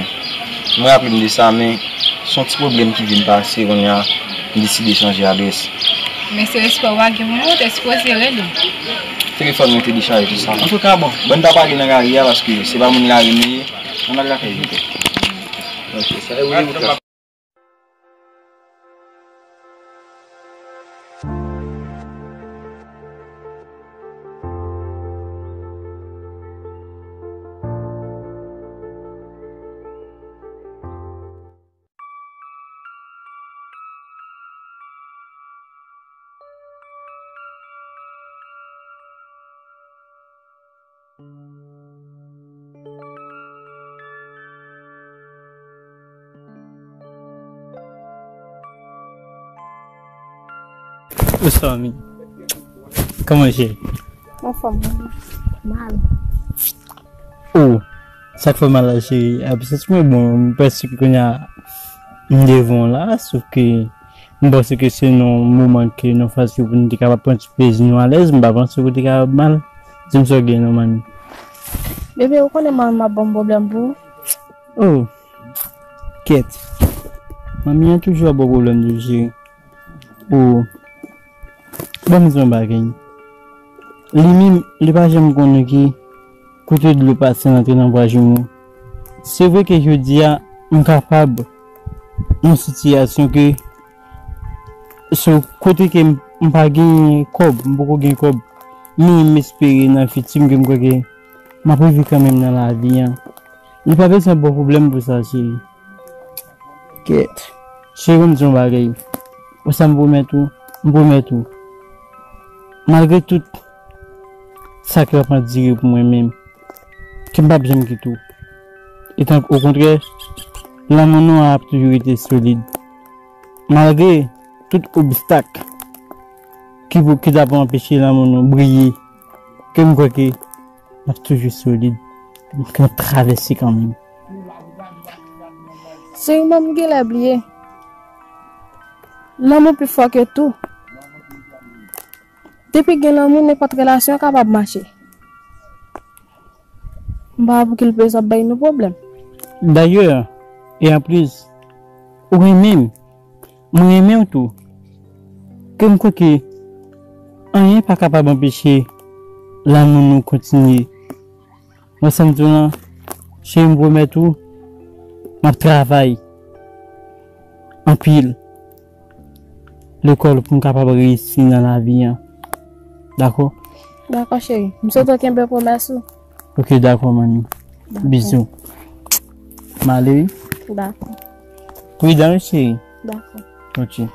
Mwen raple m de sa, men se yon ti pwoblèm ki vin pase, kounye a, m deside chanje adrès. Men se respè w pa gen pou mwen, ou te sipoze rele m. Telefòn mwen te dechaje, se sa. Antouka, bon, ban n ta pale nan lari a, paske se pa moun lari nou ye. Ann al lakay nou. Ok, sa e woule wout la. What's up, mi? Kòman cheri? Anfòm, mal. Oh, sa k fè w mal la, cheri? Absans mwen bon, m prèske kounye a m devan w la, sof ke m panse ke se nan moman ke nan faz ke pou nou te kapab pran ti plezi nou alèz, m pa panse ke w te kapab mal. Di m sa w gen non, manmi. Bebe, ou konnen manmi m ap ban m pwoblèm pou ou. Oh, kèt. Manmi an toujou ap ba w pwoblèm tou, cheri. Oh, ban m di w yon bagay. Li menm, li pa janm konnen ke kote dlo pase antre nan bwa jumo. Se vre ke jodi a, m kapab nan sitiyasyon ke, so, kote ke m, m pa gen kòb, m poko gen kòb, men m espere nan fiti m ke m kwè ke m ap rive kanmenm nan lavi an. Li pa bezwen ba w pwoblèm pou sa, cheri. Kèt. Cheri, m di yon bagay. Ou sa m pwomèt ou, m pwomèt ou. Malgre tout sa ki ap andire pou mwen menm, ke m p ap janm kite w. Etan, okontrè, lanmou nou an ap toujou rete solid. Malgre tout obstak ki pou, ki ta pou anpeche lanmou nou briye, ke m kwè ke l ap toujou solid. L ap travèse kanmenm. Cheri, mwen m genlè bliye. Lanmou pi fò ke tou. Depi gen lanmou, nenpòt relasyon kapab mache. M pa wè pou ki l bezwen ap bay nou pwoblèm. Dayè, e anplis, ou renmen m. Mwen renmen w tou. Ke m kwè ke anyen pa kapab anpeche lanmou nou kontinye. Mwen, sa m di w lan, cheri, m pwomèt ou, m ap travay anpil lekòl pou m kapab reyisi nan lavi an. Dakò? Dakò, cheri. M swete w kenbe pwomès ou. Ok, dakò, manmi. Dakò. Bizou. M ale, wi. Dakò. Pridan, wi, cheri. Dakò. Ok.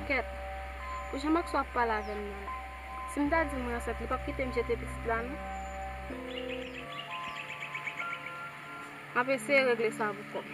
Kèt, pou jan Maxo ap pale avè m nan la, si m ta di l mwen ansent, li p ap kite m jete pitit la, non? M ap eseye regle sa pou kò m.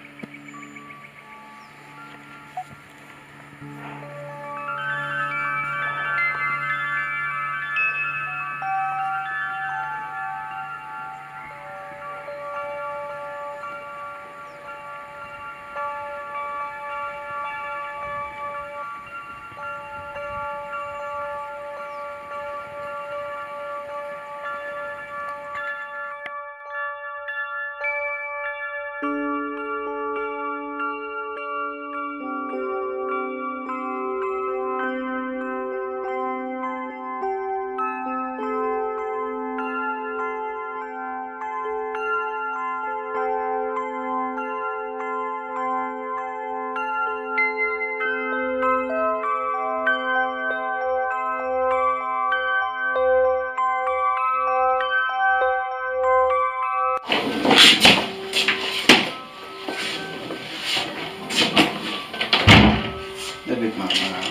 Dèbit manman an.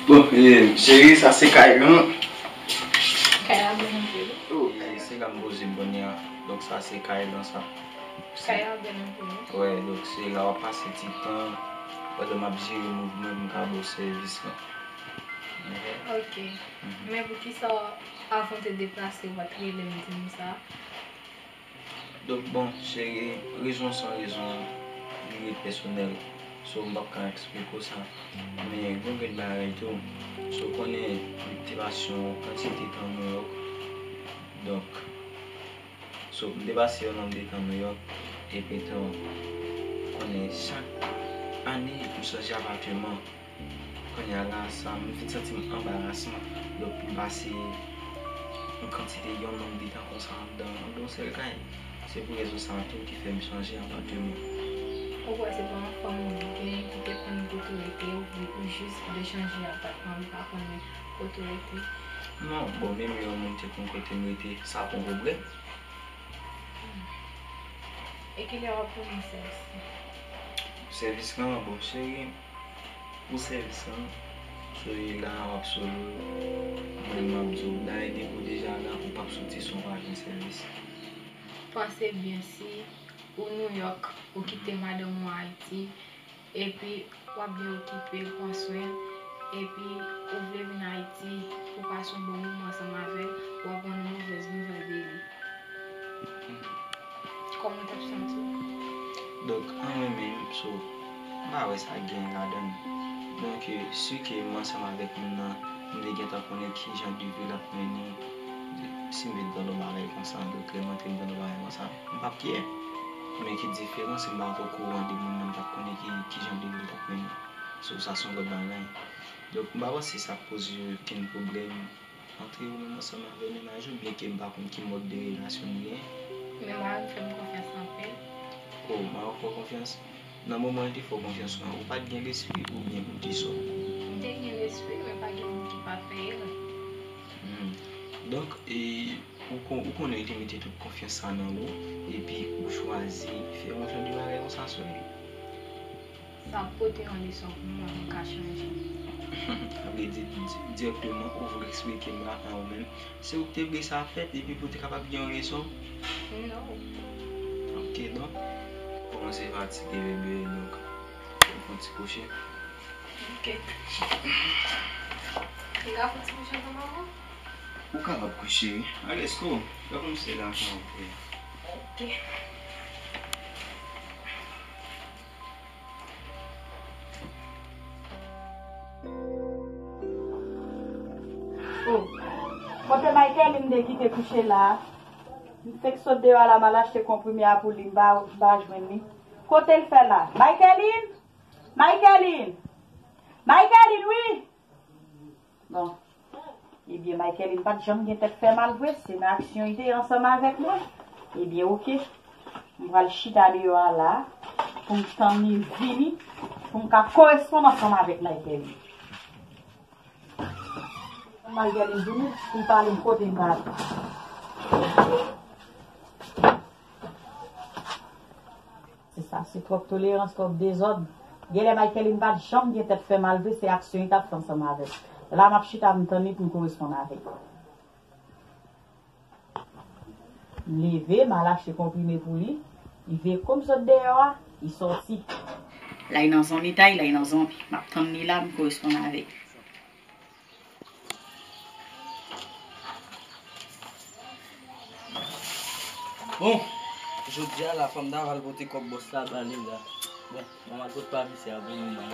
Bon, e, cheri, sa se kay lan. Kay la bèl anpil. Oh, e, se la m poze m kounye a. Donk, sa se kay lan, sa. Kay la bèl anpil, wi. Wè, donk, se la w ap pase ti tan pandan m ap jere mouvman m ka ba w sèvis lan. Ok. Men poukisa, avan w te deplase, ou pa t rele m di m sa? Donk, bon, cheri, rezon sa, rezon li ret pèsonèl. So, m p ap ka eksplike w sa. Men, gen yon grenn bagay tou. So, w konnen, m te pase yon kantite tan Nouyòk. Donk, so, m te pase yon nonm de tan Nouyòk. Epi tou, w konnen, chak ane, m chanje apatman. Kounye a la, sa, m vin santi m anbarasman. Donk, m pase yon kantite yon nonm de tan konsa anndan, anndan yon sèl kay. Se pou rezon sa a tou ki fè m chanje apatman. Ou kwè se pa yon fanm ou gen ki te konn kote Ou rete, ou, ou jis vle chanje apatman, m pa konnen kote w rete. Non, bon, menm yon moun te konn kote m rete, sa pa yon pwoblèm. E kilè w ap tounen sèvis la? Sèvis lan, bon, cheri, pou sèvis lan, sou la w ap solo, mwen m ap di w, dayè depi w deja la, ou p ap soti san w pa jwenn sèvis. Panse byen, si ou Nouyòk, ou kite madanm ou Ayiti, epi w ap byen okipe l, pran swen l, epi ou vle vin Ayiti pou w pase yon bon moman ansanm avè l, w ap rann yon movèz nouvèl de li. Kòman w t ap santi w? Donk, an mwen menm, so, m pa wè sa gen ladan l. Donk, si ke m ansanm avèk moun nan, m te gentan konnen ki jan de vi l ap mennen, si m vin nan yon bagay konsa, donk, lè m antre m nan yon bagay konsa, m p ap kè. Men ki diferans, m pa t okouran de moun nan, m pa t konnen ki, ki jan de vi l t ap mennen. So, sa se yon lòt bagay. Donk, m pa panse sa ap poze okenn pwoblèm antre ou menm ansanm avè mennaj ou, byenke m pa konn ki mòd de relasyon nou gen. Men mari m fè m konfyans anpil. O, mari w fè w konfyans? Nan moman l te fè w konfyans lan, ou pa t gen lespri oubyen ou te sòt? M te gen lespri, men pa gen moun ki pa fè erè. Hmm. Donk, e, ou kon-, ou konnen li te mete tout konfyans sa nan ou, epi ou chwazi fè yon jan de bagay konsa sou li. Sa ap pote yon leson pou mwen, mwen ka chanje. Sa vle di, di, dirèkteman, ou vle eksplike m la, an ou menm, se ou ki te vle sa fèt, epi pou te kapab gen yon rezon? Non. Ok, donk, kòmanse fatige, bebe, donk, fè yon ti kouche. Ok. Li ka fè ti kouche pou manman? Ou kapab kouche, wi. Alèz, ko, fè kòmsi la, sa ou vle. Ok. Oh, kote Michaeline m te kite kouche la? M fenk sot deyò a la, m al achte konprime a pou li, m pa, m pa jwenn li. Kote l fè la? Michaeline! Michaeline! Michaeline, wi! Bon. Ebyen, Michaeline pa t janm gen tèt fè mal vre, se nan aksyon li te ye ansanm avèk mwen. Ebyen, oke. M pral chita deyò a la, pou m tann li vini, pou m ka koresponn ansanm avèk Michaeline. Michaeline vini, pou l pale m kote m prale. Se sa, se twòp tolerans, twòp dezòd. Genlè Michaeline pa t janm gen tèt fè mal vre, se aksyon li t ap fè ansanm avè l. La m ap chita, m tann li pou m koresponn avè l. M leve, m al achte konprime pou li. Li veye kou m sot deyò a, li sòti. L al nan zonbi, ta, l al nan zonbi. M ap tann li la, m koresponn avè l. Bon, jodi a la, fò m ta pral pote kòb bòs la ba li la. Bon, mwen al pot pa misye a pou mwen.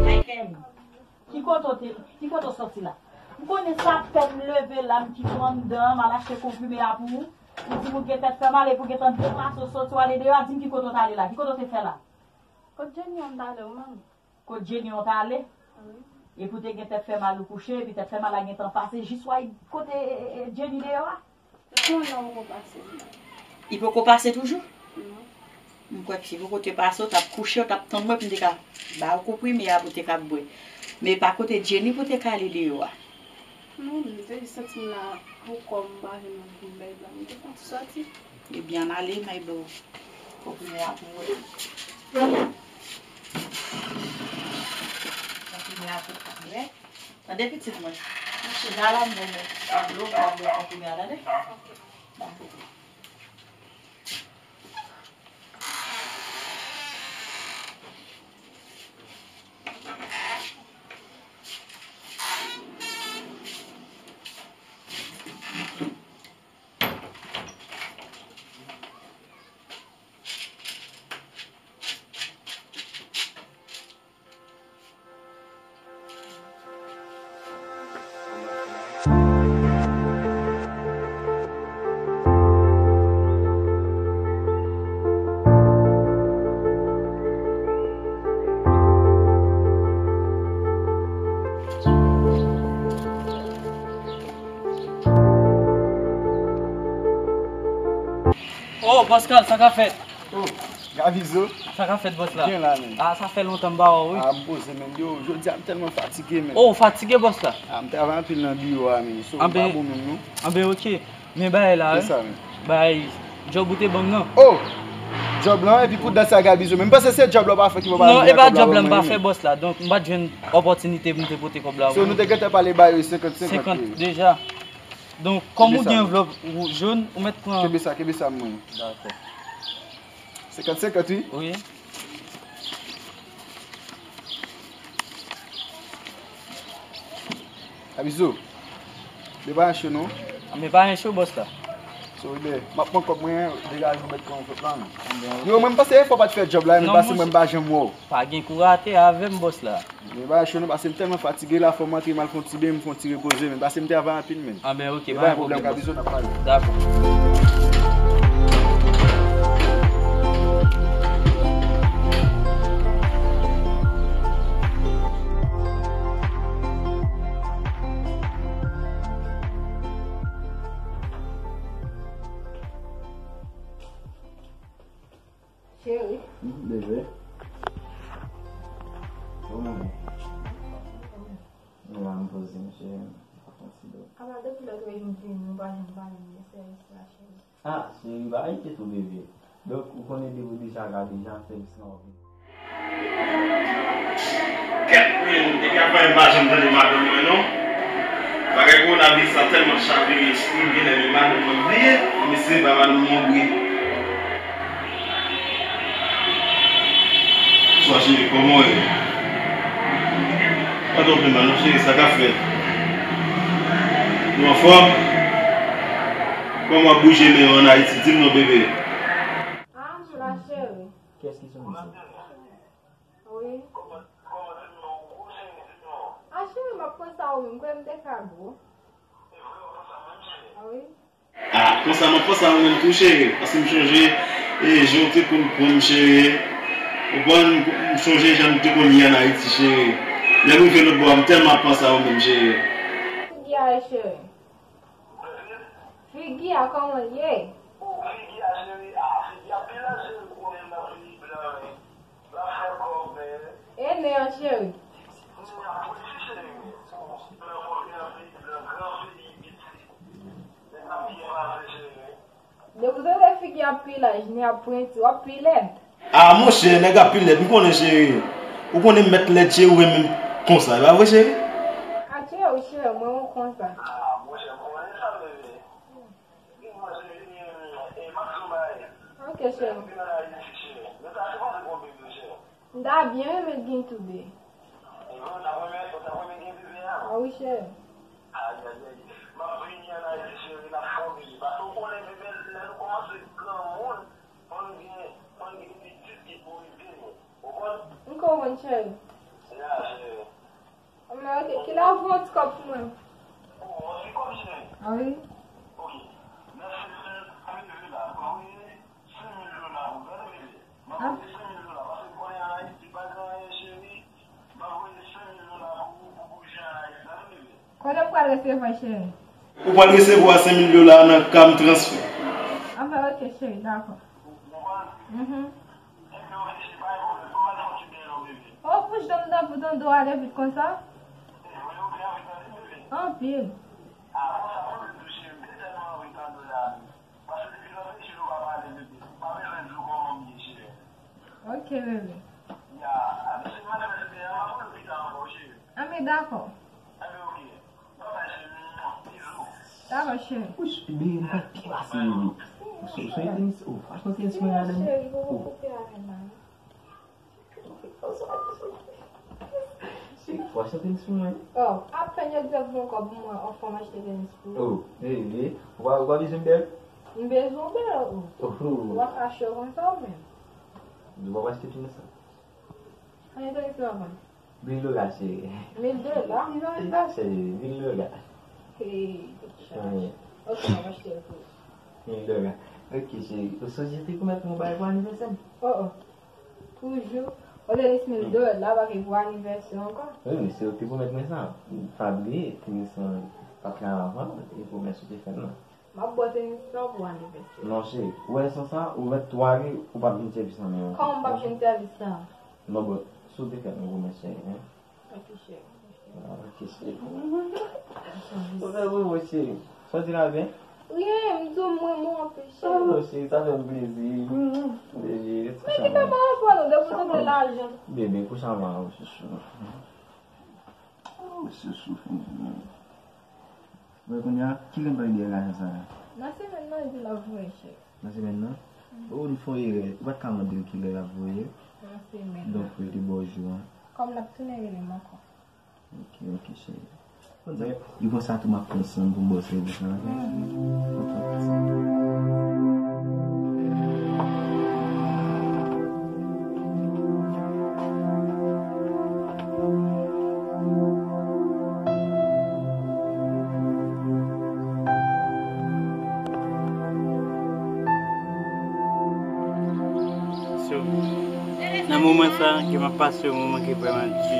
Michael, ki kote w te, ki kote w sòti la? M konnen sa pèn m leve la, m kite w anndan, m al achte konprime a pou ou. Ou di m ou gen tèt fè mal epi w gentan depase w soti w ale deyò a, di m ki kote w t ale la, ki kote w te fè la? Kot Jenny an m t ale wi manmi? Kot Jenny an w t ale? Wi. Epi w te gen tèt fè mal ou kouche, epi tèt fè mal la gentan pase, jis w al kote, e, e, e, Jenny deyò a? Ou konnen ou poko pase. Li poko pase toujou? Non. M kwè ke si poko te pase, w t ap kouche, w t ap tann mwen pou m te ka ba w konprime a pou w te ka bwè. Men pa kote Jenny pou w te ka ale deyò a. Non, m te jis santi m la pou kò m, m pa jwenn moun pou m bay blan. M te fè yon ti sòti. Ebyen, ann ale, m al ba w konprime a pou w bwè. Konprime a pou w bwè. Tande pitit mwen. M chita la, m ba w tablo, m ba w konprime a, tande? Ok. Dakò. Pascal, sa k ap fèt? Oh, Gabizo. Sa k ap fèt, bòs la? Byen la, men. Ah, sa fè lontan m pa wè w, wi. Ah, m poze, men. Yo, jodi a, m tèlman fatige, men. Oh, w fatige, bòs la? Ah, m travay anpil nan biwo a, men. So, m pa bon menm, non. Anben, ok. Men bagay la, wi. Bagay, djòb ou te ban m nan. Oh! Djòb lan, epi pou dat sa, Gabizo. Men m panse se djòb la w pa fè ki fè w pa vin kòb la. Non, e pa djòb la m pa fè, bòs la. Donk, m pa t jwenn opòtinite pou m te pote kòb la. So, nou te gentan pale ba yo senkant senkant, wi. Senkant deja. Donk, kòm ou gen anvlòp wou-, jòn, ou mèt pran. Kenbe sa, kenbe sa, mwen. Dakò. Senkant senkant, wi. Wi. Gabizo, degaje w non. Men pa gen cho, bòs la. So, ebyen, m ap pran kòb mwen, degaje w, mèt pran kòb la, non. Yo, mwen, m panse efò pa t fè djòb la, men pase mwen, m pa janm wè w. Pa gen kou rate avè m, bòs la. Men pa cho non, pase m tèlman fatige la, fò m antre, m al fè yon ti benyen, m fè yon ti repoze, men pase m travay anpil, men. Anben, ok, pa gen pwoblèm, bòs. Gabizo, n ap pale. Dakò. Cheri. Hmm, bebe. Kòman w ye? Mwen la, m poze m, cheri. M ap fè yon ti dòmi. Apa depi lòt wè m vini, ou pa janm pale m de sèvis la, cheri. Ah, cheri, pa enkyete w, bebe. Donk, ou konnen depi w deja la, deja sèvis lan w ap vini. Kèt, men, depi avan m pa janm tande madanm mwen, non. Bagay kowonaviris la tèlman chavire espri m, genlè men madanm mwen bliye, men se pa madanm mwen bliye. Bonswa, cheri, kòman w ye? Pa twò fè mal, non, cheri, sa k ap fèt? Nou anfòm? Kòman w ap bouje men yo ann Ayiti? Di m non, bebe. Ah, m la, cheri. Kiyès ki sonn sa? Wi. Ah, cheri, m ap panse a ou menm. Kwè m te ka gwo. Ah, wi. Ah, konsa, m ap panse a ou menm tou, cheri. Paske m chonje, e, jan w te konn pran m, cheri. Ou konprann, m chonje jan nou te konn ye ann Ayiti, cheri. Lè m rive lòt bò a, m tèlman ap panse a ou menm, cheri. Figi a, cheri. Figi a, kòman l ye? Figi a, cheri, ah, figi a pi laj, cheri, ou konnen m nan peyi blan, wi. L ap fè kòb, men. E nen an, cheri? Nen an pwenti, cheri. Blan konn gen anpil blan, gran peyi piti. Nèg ap byen pase, cheri. Depi w tande figi ap pi laj, nen ap pwenti, w ap pi lèd. Ah, monchè, nèg ap pi lèd, m konnen, cheri. Ou konnen m mèt lèd, cheri, ou renmen m konsa, e pa vre, cheri? Ah, cheri, cheri, mwen ou konsa. Ah, monchè, m konnen sa, bebe. Gen mwen, cheri, e, e, m ap di w bagay. Ok, cheri. Lè m vin ann Ayiti, cheri, nou ta sipoze gon bebe, cheri. M ta byen renmen t gen tou de. E vre, w t ap renmen, w t ap renmen gen bebe a? Ah wi, cheri. Ayayay. M ap vini ann Ayiti, cheri, n ap fòme li. Paske w konnen, bebe, lè nou kòmanse granmoun, fò n gen, fò n gen pitit ki pou ede nou. Ou konprann? M konprann, cheri. Ya, cheri. Anben, ok, kilè w voye yon ti kòb pou mwen? Ou voye yon ti kòb, cheri? Ah wi. Ok. Mèsi, cheri. Ap leve la. Ou voye senk mil dola pou mwen, tande, bebe. M ap voye senk mil dola, paske m konnen ann Ayiti pa gen anyen, cheri. M ap voye senk mil dola pou ou, pou bouje ann Ayiti, tande, bebe. Kote m pral resevwa, cheri? Ou pral resevwa senk mil dola nan Cam Transfer. Anben, ok, cheri, dakò. Ou konprann? Mhm. Enben, ok, cheri, pa gen pwoblèm. Ban m al fè yon ti benyen non, bebe. Oh, bouch dan m tanpri, tande w ale vit konsa? E vre, ou byen anvi tande m, bebe? Anpil. Ah, konsa, pwoblèm tou, cheri, m te tèlman anvi tande w la. Paske depi lòt jou nou pa pale, bebe. M pa bezwen di w kòman m ye, cheri. Ok, bebe. Ya, a, mesye, m al fè ti benyen an, m ap rele w pita ankò, cheri. Anben, dakò. Anben, ok. Babay, cheri. Bizou. Dakò, cheri. Wouch, bebe, m pa t pi pase, bebe. Sou, sou tenis, oh, franchman, tenis mwen ladan. Cheri, ou koupe avè m la, non? Cheri, fò achte tenis pou mwen. Oh, apèn yo di yo voye yon kòb pou mwen, anfòm achte tenis pou ou. Oh, eh, eh, ou pa, ou pa bezwen bèl? M bezwen bèl, oh. Oh, oh. Ou pa fache konsa ou menm. Ou pa achte tenis sa? Konbyen tenis ou ap vann? Mil dola, cheri. Mil dola? Non, cheri, mil dola. Hey, ok, m ap achte l pou ou. Mil dola. Ok, cheri. Ou sonje te pwomèt mwen yon bagay pou anivèsè m? Oh, oh. Toujou. Olye li se mil dola, pa gen pou anivèsè ankò. Wi, men se ou ki te pwomèt mwen sa. Pa bliye, tenis lan pa t ka avan, e pwomès ou te fè m nan. M ap ba w tenis lan pou anivèsè. Non, cheri. Ou wè san sa, ou wè twa ri, ou p ap jwenn sèvis lan menm. Kòman m p ap jwenn sèvis lan? Non, but, si w te fè yon gwo mèt, cheri, hein? Ok, cheri. Ah, ok, cheri. Ou fè bobo, cheri. Sa w di la byen? Rien, m di w m renmen w anpil, cheri. Ah, non, cheri, sa fè m plezi. Bebe, men kite m al pran nou, depi w sanble lajan. Bebe, kouche avè w, chouchou. Oh, chouchou, fini. Bon, kounye a, kilè m pral gen lajan sa la? Nan semèn nan, di l ap voye, cheri. Nan semèn nan? Mm. Oh, nou fè yon erè. Ou pa t ka mande l kilè l ap voye? Nan semèn nan. Donk, pou l te ba w jou an. Kòm l ap tounen rele m ankò. Ok, ok, cheri. Men, li konsa tou m ap pran san m pou m ba w sèvis lan, ok? So, nan moman sa, ke m ap pase yon moman ki vrèman di.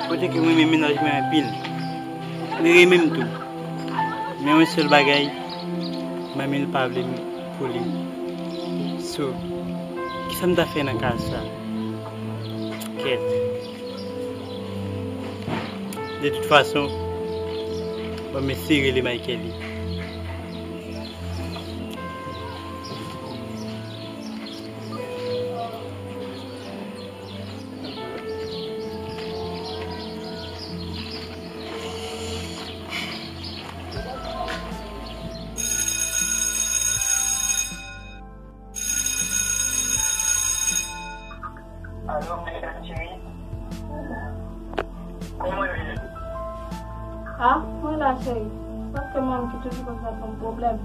Kote ke mwen renmen mennaj mwen anpil. Li renmen m tou. Men yon sèl bagay, manmi l pa vle m pou li. So, kisa m ta fè nan ka sa? Kèt. De tout fason, bon, m eseye rele Michael. Alo, Mègane cheri. Kòman w ye? Ah, mwen la, cheri. Paske manmi ki toujou konn sa fè m pwoblèm.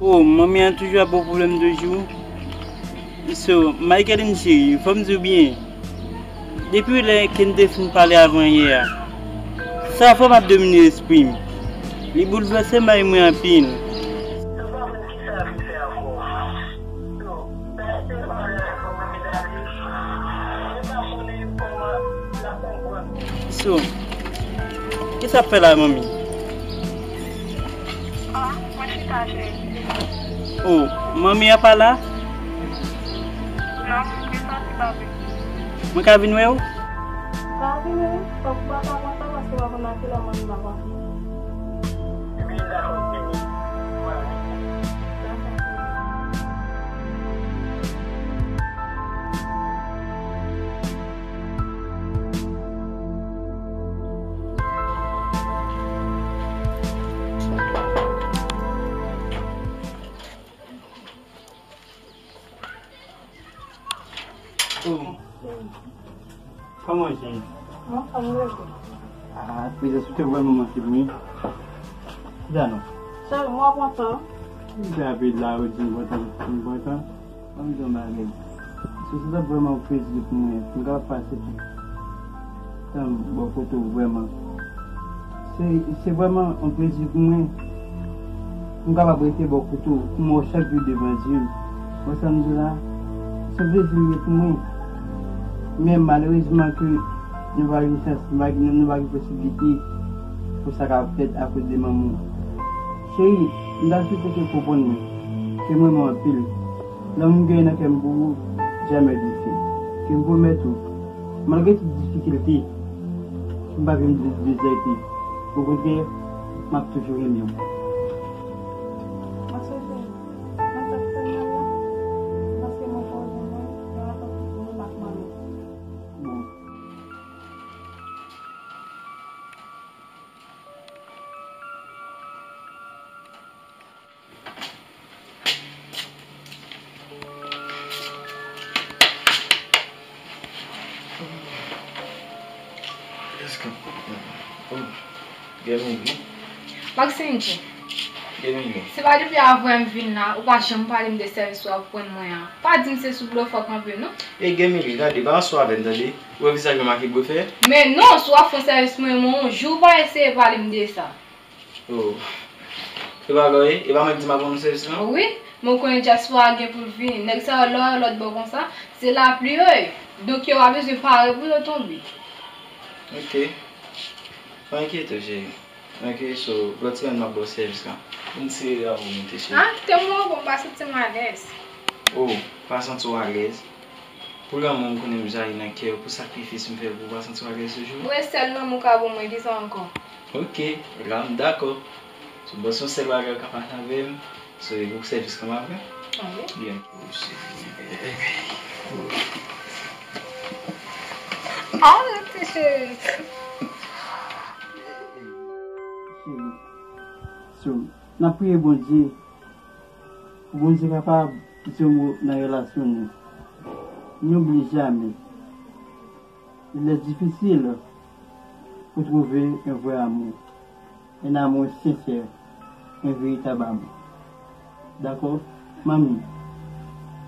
Oh, manmi an toujou ap ba w pwoblèm toujou? So, Michaeline cheri, fò m di w byen. Depi lè ke n te fin pale avan yè a, sa fò m ap domine lespri m. Li boulvèse may mwen anpil. So, kisa w ap fè la, manmi? Ah, mwen chita, cheri. Oh, manmi an pa la? Non, li sòti, papi. Mwen ka vin wè w? Ou ka vini, wi. Fòk ou pa ta kontan paske w pa konn a kilè manmi m ap vini. Ebyen, dakò, vini. Mwen vini. Dakò. Oh. Kòman w ye? Mwen anfòm, wi. Ah, prezans ou te vrèman manke m, wi. Chita non. Cheri, mwen kontan. M te ape la, ou di m kontan, m kontan. Ban m di yon bagay. Se, se t ap vrèman yon plezi pou mwen, pou m kapab pase tout tan bò kote w vrèman. Se, se vrèman yon plezi pou mwen, pou m kapab rete bò kote w, pou m wè w chak jou devan zye m. Wè sa m di w la? Se yon plezi li ye pou mwen. Men malerezman ke nou pa gen chans, nou pa gen, nou pa gen posiblite pou sa ka fèt akoz de manman w. Cheri, m ta swete ke w konprann mwen, ke m renmen w anpil. Lanmou m genyen nan kè m pou ou, jamè defèt. Ke m pwomèt ou, malgre tout difikilte, m p ap janm de-, dezète. Okontrè, m ap toujou renmen w. Mwen sonje, nan sa k fè m mal la, se paske mwen pa wè mwen, nan rapò m ak manmi. Bon. Let's go. Oh, Gemini. Maxine. Gemini. Se pa depi avan m vin la, ou pa janm pale m de sèvis w ap rann mwen an. Pa di m se sou blofè w kanpe, non. E Gemini, gade, pa anso avè m, tande. Ou wè vizaj mwen make blofè? Men non, si w ap fè yon sèvis mwen, yon jou ou pa eseye pale m de sa. Oh. E pa lò ye? E pa mwen ki di m ap rann ou sèvis lan? Wi, men w konnen dyaspora gen pou l vini. Nèg sa yo lè yo lòt bò konsa, se lapli yo ye. Donk yo pa bezwen pare pou yo tonbe. Ok. Pa enkyete w, cheri. Ok, so, lòt semèn m ap ba w sèvis la. Vin sere avè w, monte cheri. Ah, kite m repon, m pa santi m alèz. Oh, pa santi w alèz? Pou lanmou m konnen m jayi nan kè w, pou sakrifis m fè pou w, pa santi w alèz toujou? Mwen sèl lanmou ka ban mwen, kisa ankò? Ok, la m dakò. So, bon, se yon sèl bagay w ka pase avè m. So, e pou sèvis lan m ap fè? Ah wi. Byen. Ah, ti cheri. Cheri. So, n ap priye Bondye pou Bondye kapab di yon mo nan relasyon nou. Nou oubli jamè. Il est difficile pour trouver un vrai amour, un amour sincère, un véritable amour. Dakò, manmi?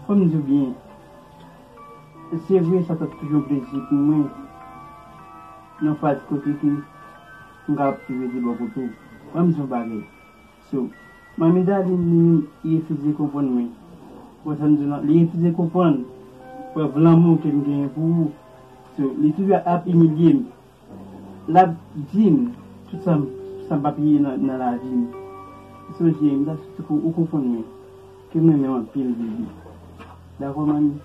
Fò m di w byen, se vre, sa t ap toujou yon plezi pou mwen, nan faz kote ke m kapab rive bò kote w. Fò m di w yon bagay. So, manmi Darline, li menm, li refize konprann mwen. Ou wè sa m di w lan? Li refize konprann prèv lanmou ke m genyen pou ou. So, li toujou ap imilye m. L ap di m tout sa m, sa m p ap ye nan, nan lavi m. Sonje, m ta swete pou ou konprann mwen, ke m renmen w anpil, baby. Dakò, manmi?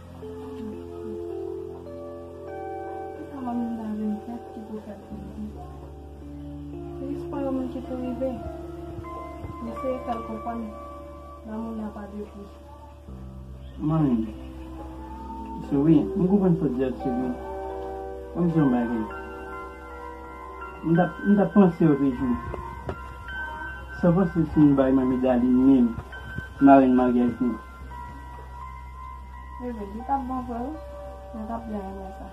Kisa manmi m ta vle m fè ki pou fè l plezi? Se jis pa yon moun ki pou rive. M eseye fè l konprann lanmou n a pa de pri. Manmi, se vre, m konprann sa w di a, se vre. Ban m di w yon bagay. M t ap, m t ap panse w toujou. Sa w panse si m bay manmi Darline menm marenn maryaj nou? Bebe, li t ap bon vre wi. Mwen t ap byen renmen sa.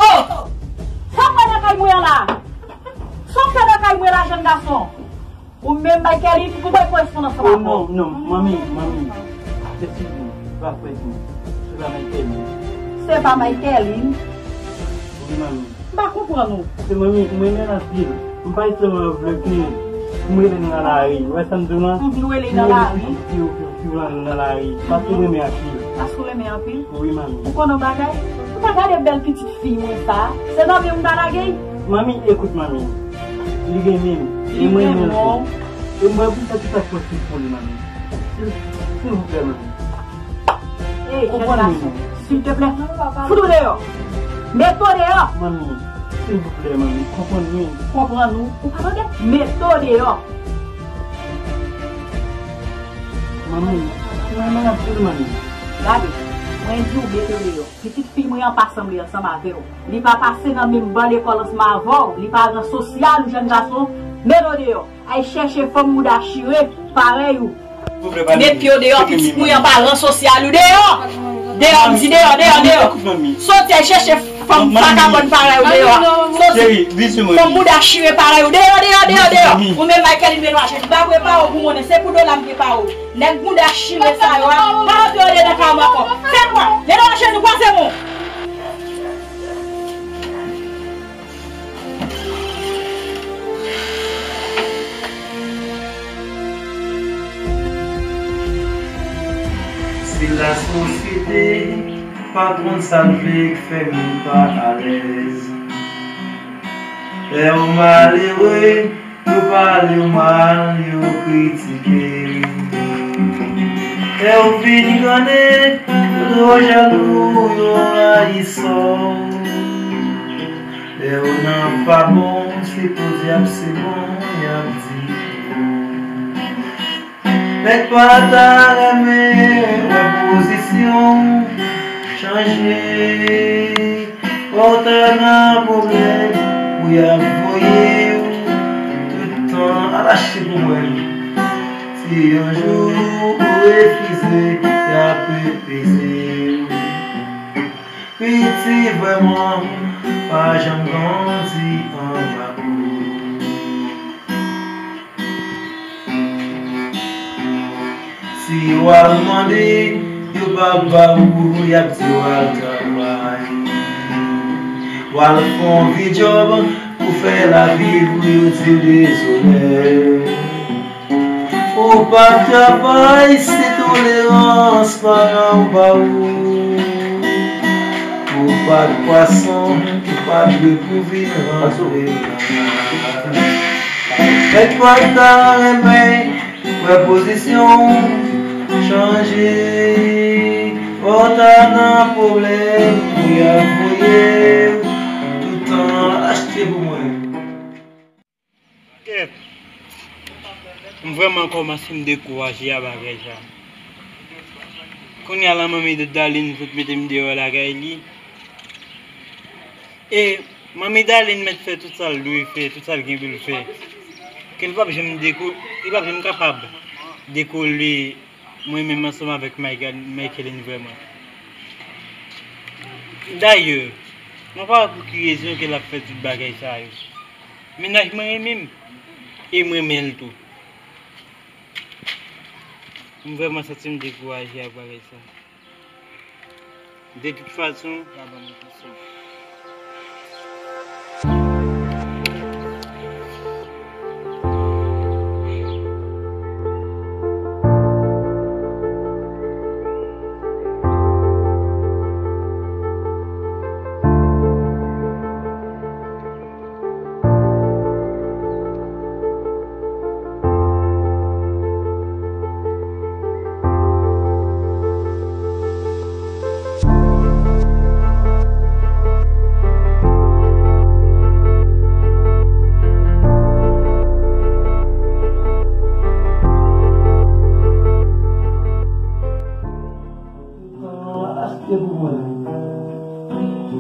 Oh! Sa w fè nan kay mwen an la? Sa w fè nan kay mwen la, jèn gason? Ou menm, Michaeline, ou bay korespondans lan. Oh non, non, manmi, manmi. Eskize m, se pa frè m. Se pa Michaeline. Se pa Michaeline? Wi, manmi. M pa konprann ou. Se manmi, m renmen l anpil. M pa sèlman vle ke m rele l nan lari. Ou wè sa m di w lan? Mhm, ou rele l nan lari. M rele l pou, pou, pou, pou l nan lari. Paske m renmen anpil. Paske w renmen anpil? Wi, manmi. Ou konnen yon bagay? Ou ta gade bèl pitit fi mwen sa? Se nan men w m ta lage l? Manmi, ekout manmi. Li renmen m. Li renmen w. E m pral fè tout sa k posib pou li, manmi. Sil, silvouplè, manmi. Ey, jèn gason, silteplè, fout ou deyò. Mete w deyò. Manmi, silvouplè, manmi, konprann mwen. Konprann ou? Ou pa tande? Mete w deyò. Manmi, mwen renmen anpil, manmi. Gade, mwen di w mete w deyò. Pitit fi mwen an pa sanble ansanm avè w. Li pa pase nan menm ban lekòl ansanm avè w. Li pa ran sosyal, jèn gason. Mete w deyò. Al chèche fanm bouda chire parèy ou. Met pye w deyò, pitit mwen an pa ran sosyal ou deyò. Deyò, m di deyò, deyò, deyò. Soti al chèche fanm vakabòn parèy ou deyò. Soti. Fanm bouda chire parèy ou deyò, deyò, deyò, deyò. Ou menm Michaeline Benoit, m pa prepare w pou monnen, se pou dola m prepare w. Nèg bouda chire sa yo a, pa antre andedan kay mwen ankò. Fè kwa? Leve ajenou, kwaze men w. Si lasosyete pa konn sa l vle k fè moun pa alèz, lè w malere, yo pale w mal, yo kritike. Lè w vin grannen, yo twò jalou, yo rayi sò w. Lè w nan pa bon, se podyab se bon, y ap di. Nèg pa ta renmen wè pozisyon w chanje. Wè w ta nan pwoblèm, pou y ap voye w tout tan al achte pou mwen. Si yon jou ou refize, y ap peze w. Piti vrèman pa janm grandi anba kou. Si w al mande, yo p ap ba ou, y ap di w al travay. W al fè yon vye djòb pou fè lavi pou yo di w dezole. Ou pa t travay, se tolerans paran w ba ou. Ou pa t pwason, ou pa t dwe pou vin rantre la. Mèt pa ta renmen wè pozisyon w chanje. Fò w ta nan pwoblèm pou y ap voye w toutan. Achte pou mwen. Kèt. M vrèman kòmanse m dekouraje a bagay sa. Kounye a la manmi Dalin fout mete m deyò lakay li. E manmi Dalin mèt fè tout sa l dwe fè, tout sa l gen pou l fè. Ke l p ap janm deko, li p ap janm kapab dekole mwen menm ansanm avèk Michael, Michaeline vrèman. Dayè, mwen pa wè pou ki rezon ke l ap fè tout bagay sa yo. Mennaj mwen renmen m, e m renmen l tou. M vrèman santi m dekouraje ak bagay sa. De tout fason, l ap ban mwen konsèy. Achte pou mwen.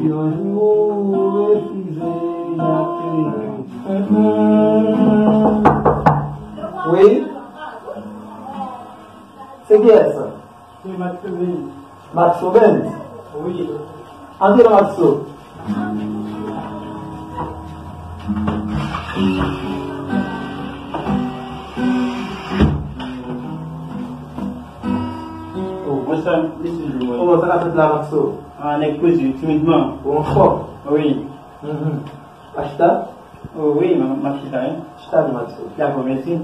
Yon jou ou refize, y ap peye. Wi? Se kiyès sa? Se Maxo Benz. Maxo Benz? Wi. Antre non, Maxo. Oh, bonswa, mesye Jumon. Oh, sa k ap fèt la, Maxo? Ah, nèg poze, timidman. Ou anfòm? Wi. Mhm. Achita? Oh, wi, m ap, m ap chita, wi. Chita non, Maxo. Dakò, mèsi.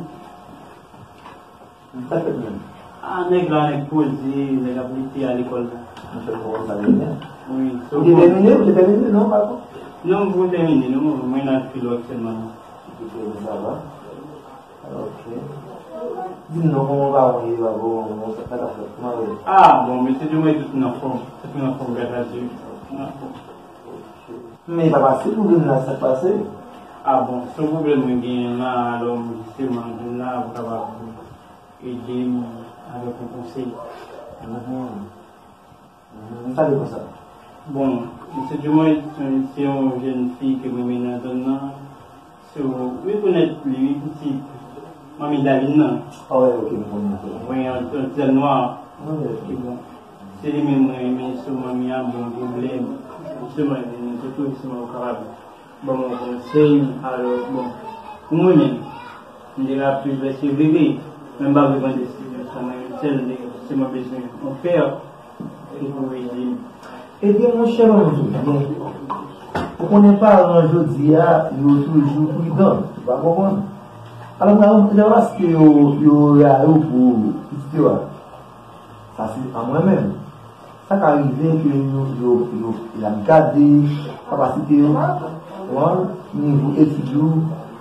Sa k fèt menm? Ah, nèg la, nèg poze, nèg ap lite a lekòl la. Mwen fè kòmanse sa byen. Wi. Ou te tèmine? Ou te tèmine? Non, pa twò. Non, m poko tèmine, non, mwen nan filo aktyèlman. Ou te tèmine, sa va? Ok. Di m non, kòman pawon ye, babo, sa, sa k ap fèt? Kòman w ye? Ah, bon, mesye Jumon, tout moun anfòm. Tout moun anfòm, gras a Dye. Tout moun anfòm. Men e pa fasil pou vin la, sa k pase? Ah bon, se yon pwoblèm mwen genyen la, alò m jisteman vin la pou kapab ede m avèk yon konsèy. Mhm. Mhm. Sa vle konsa? Bon, mesye Dumont se, se yon jèn fi ke m renmen nan zòn nan. Se, ou rekonèt li, wi, pitit manmi Dalin nan. Ah, wi, ok, m konnen, ok. Wi, yon, yon ti nwa. Wi, ok. Ki bon. Se li menm mwen renmen, se manmi a, bon, pwoblèm. Jisteman, li nan toto, jisteman, ou kapab ban m yon konsèy, alò, bon, pou mwen menm, m te ka plis vèse veve, men m pa vle pran desizyon sa mwen menm sèl, m te jisteman bezwen yon pè ki pou ede m. Ebyen, monchè, ban m di w, men, ou konnen paran jodi a, yo toujou pridan, ou pa konprann? Alò, m ta renmen paske yo, yo rayi w pou pitit yo a. Sa se an mwen menm. Sa ka rive ke yo, yo, yo, y ap gade kapasite w, konprann, nivo etid ou,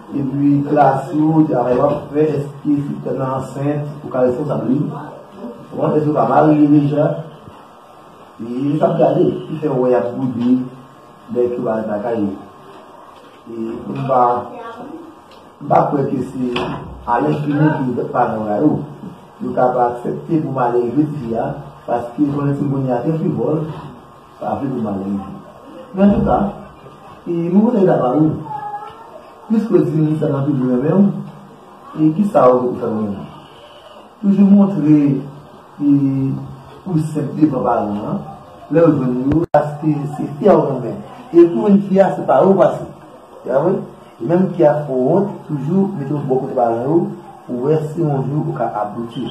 epi klas ou, travay w ap fè, èske si w nan ansent, ou ka responsab li, konprann, èske w pa marye deja, e yo t ap gade, ki fè w wè y ap boude, lè ke w al lakay yo. E m pa, m pa kwè ke se alenfini ke paran w rayi w. Yo ka pa aksepte pou malè rive ti fi a, paske yo konnen se bonè a ki frivòl, pa vle pou malè rive. Men antouka, e, m kontan ta pale w. Piske w di m sa nan toujou renmen w, e kisa w fè w renmen? Toujou montre, e, ou senp devan paran an, lè yo jwenn yo, paske se fi a w renmen. E pou jwenn fi a, se pa yo pase. Se pa vre? E menm fi a fè w wont, toujou mete w bò kote paran yo, pou wè si yon jou ou ka abouti.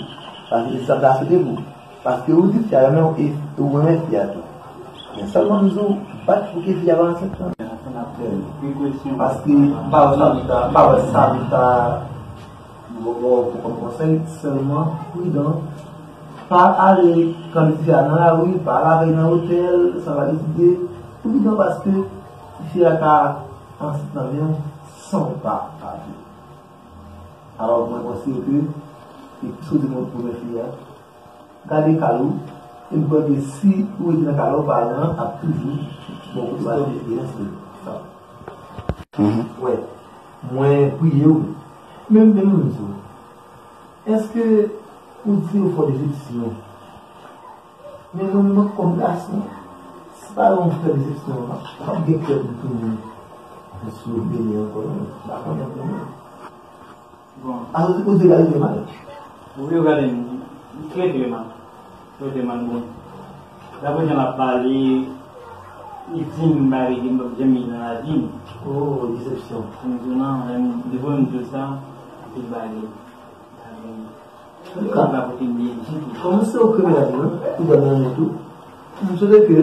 Paske se sa m ta swete pou ou. Paske ou di fi a renmen w, e ou renmen fi a tou. Sèlman m di w, bat pou ke fi a pa ansent lan. Paske m pa wè sa m ta, m pa wè sa m ta ba w pou kòm konsèy, sèlman pridan. Pa ale kanalize a nan lari, pa al avè l nan otèl, sa va deside. Pridan paske fi a ka ansent nan men w san w pa avè l. Alò, mwen konseye ke, e soti mwen pou mwen fi a, gade kay ou, e m kwè ke si ou rete nan kay la, paran an ap toujou ba w kote w ale, e ensi de suit. Sa. Mhm. Wè, mwen priye w. Men, men m di w, èske ou di ou fè desepsyon? Men mwen menm kòm gason, si pa yon frè desepsyon, m ap gen kè pou tounen sou bebe ankò, non, m pa konnen pou mwen. Bon. A, ou di, ou di, gade mal. Wi, ou gade m, m trè, trè mal. Trè, trè mal, bon. Daprè jan l ap pale, li di m bagay ke m p ap janm gen nan lavi m. Oh, desepsyon. M di w non, lè m, depi m di w sa, se bagay. Kòman se ou kreye lavi w, ou gade nan tou. M swete ke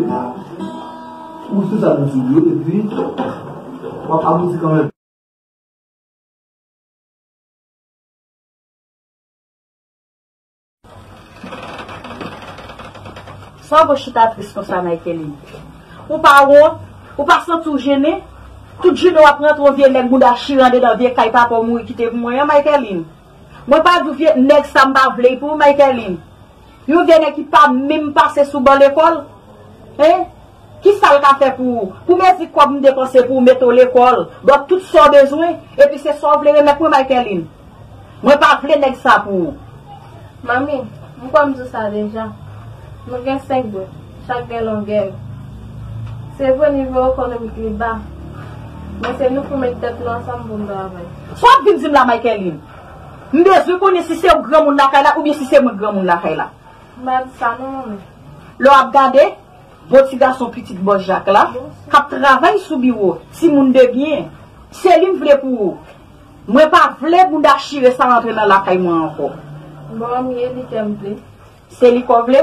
ou sou sa m di yo, epi w ap abouti kanmenm. Sa w ap chita tris konsa, Michaeline? Ou pa wont? Ou pa santi w jennen? Tout jounen w ap rantre yon vye nèg mouda chire andedan vye kay papa w mouri kite pou mwen an, Michaeline. Mwen pa di w vye nèg sa m pa vle l pou ou, Michaeline. Yon vye nèg ki pa menm pase sou ban lekòl. Hein? Kisa l ka fè pou ou? Pou mezi kòb m depanse pou w mete w lekòl, ba w tout sa w bezwen, epi se sa w vle remèt mwen, Michaeline? Mwen pa vle nèg sa pou ou. Manmi, m kwè m di w sa deja. Nou gen senk bwèt, chak gen longè yo. Se vre, nivo ekonomik li ba, men se nou pou met tèt nou ansanm pou n travay. Sa w ap vin di m la, Michaeline? M bezwen konnen si se ou granmoun lakay la oubyen si se mwen granmoun lakay la. M pa di sa non, manmi. Lè w ap gade, bon ti gason pitit bòs Jak la, k ap travay sou biwo, timoun de byen, se li m vle pou ou. Mwen pa vle mouda chire sa rantre nan lakay mwen ankò. Bon, manmi, e li kè m vle. Se li kò w vle?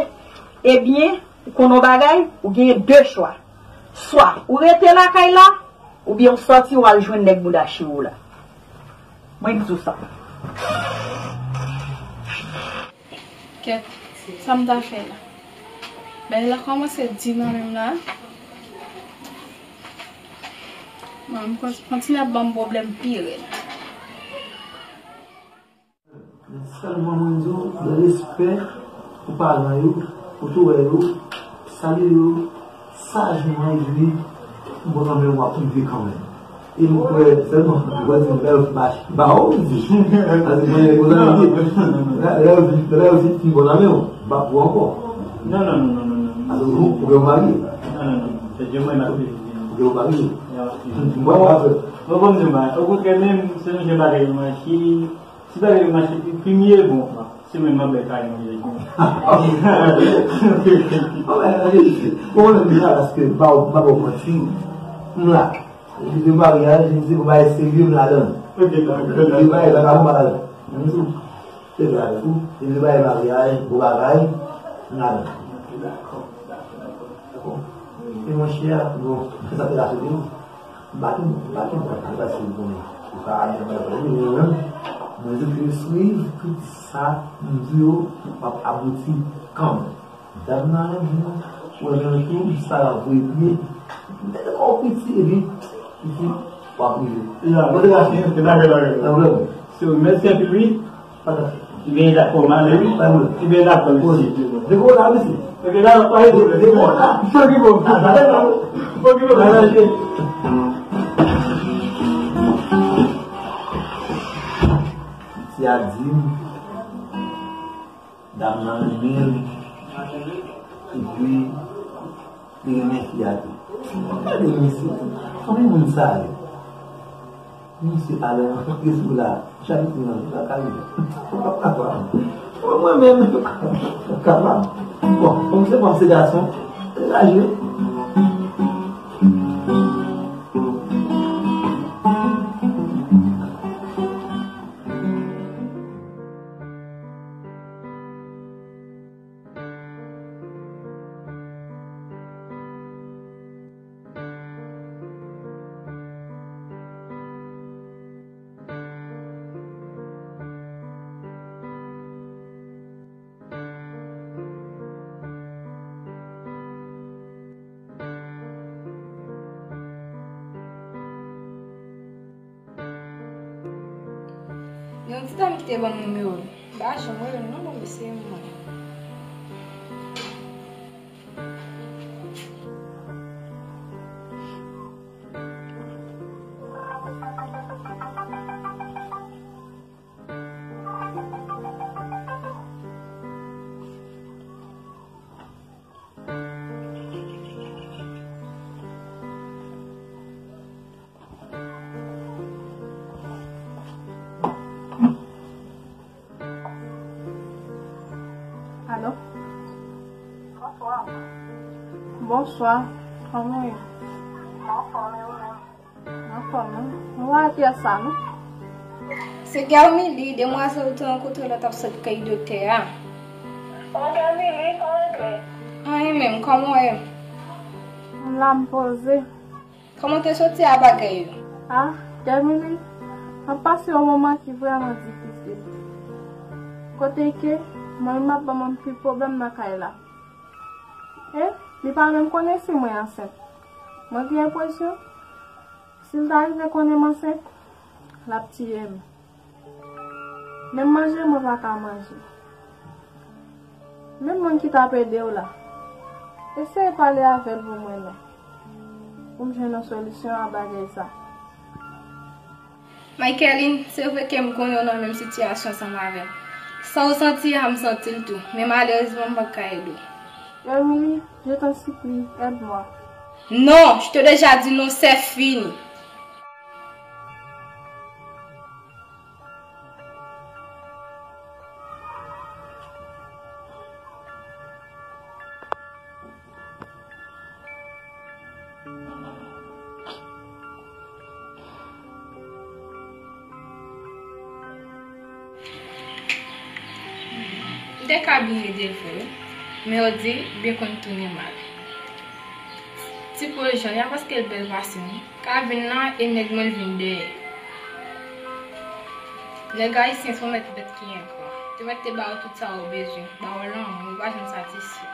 Ebyen, ou konn yon bagay, ou genyen de chwa. Swa ou rete lakay la, oubyen ou sòti, ou al jwenn nèg mouda chire w la. Mwen di w sa. Kèt, sa m ta fè la? Bagay la kòmanse di nan men m la. Bon, m kon-, kontinye ap ban m pwoblèm pi rèd. Men sèlman mwen di w, nan respè pou paran yo, pou tourè yo, salye yo, sajman, epi m kontan men w ap rive kanmenm. E m kwè sèlman, m kwè se yon bèl mache. Ba w di. Paske mwen, mwen zanmi di, lè, lè yo di, lè yo di, m kontan men w, m p ap pran ankò. Non, non, non, non, non, non. Paske ou, ou gen yon mari. Non, non, non, non. Se Dye mwen, m ap suiv. Ou gen yon mari. M ap suiv. M wè w ap fè. Bon, bon, m di w, okontrè, menm, se yon jan bagay yo mache. Si bagay yo mache pi, pi m ye, bon, se mwen m ap bay kay manje. Bon, mwen menm deja, paske m pa, m pa ba w manti, m la. Epi de maryaj, m di pou bagay serye, m ladan l. Ok, dakò, dakò. Epi de bagay, bagay, m pa ladan l. Menm si w te vle avèk ou, epi de bagay maryaj, gwo bagay, m ladan l. Dakò, dakò, dakò. Dakò. E monchè, bon, sa te la sou li. M pa tou, m pa tou pral pase l konnen. Ou ka al nan bagay li, men mwen menm, mwen di ke swiv tout sa m di yo, w ap abouti kanmenm. Dam nan renmen w, ou renmen l tou, sa la voye pye. Mete kò w piti, epi, epi, w ap rive. Ya, mwen te ka fini, se pa vre, pa vre. Nan vrèman. Se yon mèsi anpil, wi. Ebyen, dakò, m ale wi. Ebyen, dakò, mesye. Depo la, mesye. Ok, dakò, pa gen pwoblèm. Depo la. Fò ki bon. Fò ki bon. Ti a di m, dam nan renmen l. Epi, li renmen fi a tou. Gade mesye, fanmi moun sa yo. Mesye Alain, antre sou la, chak jou nan lakay li. Mwen menm, kapab. Bon, kòm se fanm, se gason, degaje. Yon ti dam ki te ban m nimewo l. M pa janm wè l non, bon, mesye mwen. Alo? Bonswa. Bonswa. Kòman w ye? Mwen anfòm, e ou menm? Mwen anfòm, wi. Mwen pa wè kiyès sa, non? Se Germily, demwazèl ou te rankontre lè w t ap sot kay doktè a. O, Germily, kòman w ye? Anyen menm, kòman w ye? M la, m poze. Kòman te soti a bagay yo? Ah, Germily, m ap pase yon moman ki vrèman difisil. Kote ke mwen menm m ap ban m anpil pwoblèm nan kay la. E li pa menm konnen si mwen ansent. Mwen gen enpresyon, si l ta rive konnen m ansent, l ap tiye m. Menm manje, mwen pa ka manje. Menm moun ki t ap ede w la, eseye pale avè l pou mwen non. Pou m jwenn yon solisyon a bagay sa. Michaeline, se vre ke m konnen w nan menm sitiyasyon ansanm avè m. Sa w santi a, m santi l tou. Men malerezman, m p ap ka ede w. Germily, je t'en supplie, aide-moi. Non, je t'ai déjà dit non, c'est fini. M te ka byen ede l vre wi, men yo di byen konn tounen mal. Ti pwojè a paske l bèl pase m. Ka vin la e nèg mwen l vin dèyè. Nèg ayisyen se yon mèt bèt ki engra. Yo mèt te ba w tout sa w bezwen, ba w lanmou, ou pa janm satisfè.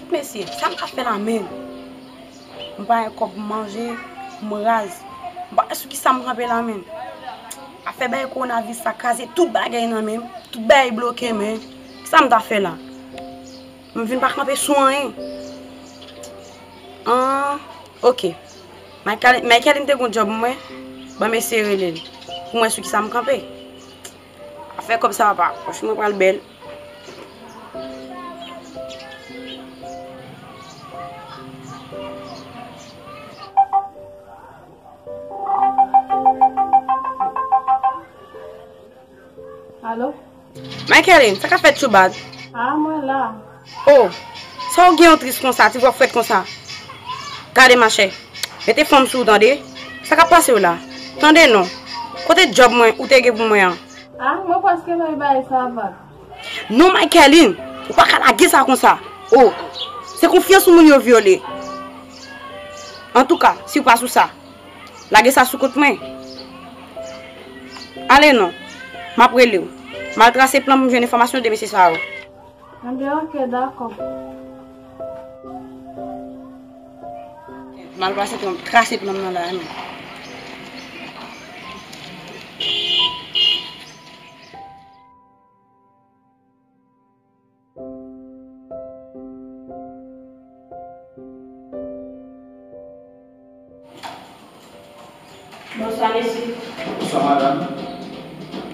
Mesye, sa m ka fè la menm? M pa gen kòb pou m manje, m raz. M pa wè sou kisa m kanpe la menm. Afè bagay kowonaviris sa kraze tout bagay nan men m. Tout bagay bloke men. Kisa m ta fè la? M vin pa kanpe sou anyen. An, oke. Michael, Michael te gon djòb mwen. Ban m eseye rele l. Pou m wè sou kisa m kanpe. Afè kòb sa papa. Pòch mwen pral bèl. Alo? Michaeline, sa k ap fèt Choubad? Ah, mwen la. Oh, sa w gen yon tris konsa, ti vwa frèt konsa? Gade machè, mete fòm sou ou tande. Sa k ap pase w la? Tande non. Kote djòb mwen ou te gen pou mwen an? Ah, mwen prèske bay bagay sa va. Non, Michaeline, ou pa ka lage sa konsa. Oh, se konfyans ou moun yo vyole. Antouka, si w pa sou sa, lage sa sou kont mwen. Ale non, m ap rele w. M al trase plan pou m jwenn enfòmasyon de mesye sa yo. Enben, oke, dakò. M al trase plan, trase plan m nan la, non. Bonsoir, monsieur. Bonsoir, madame.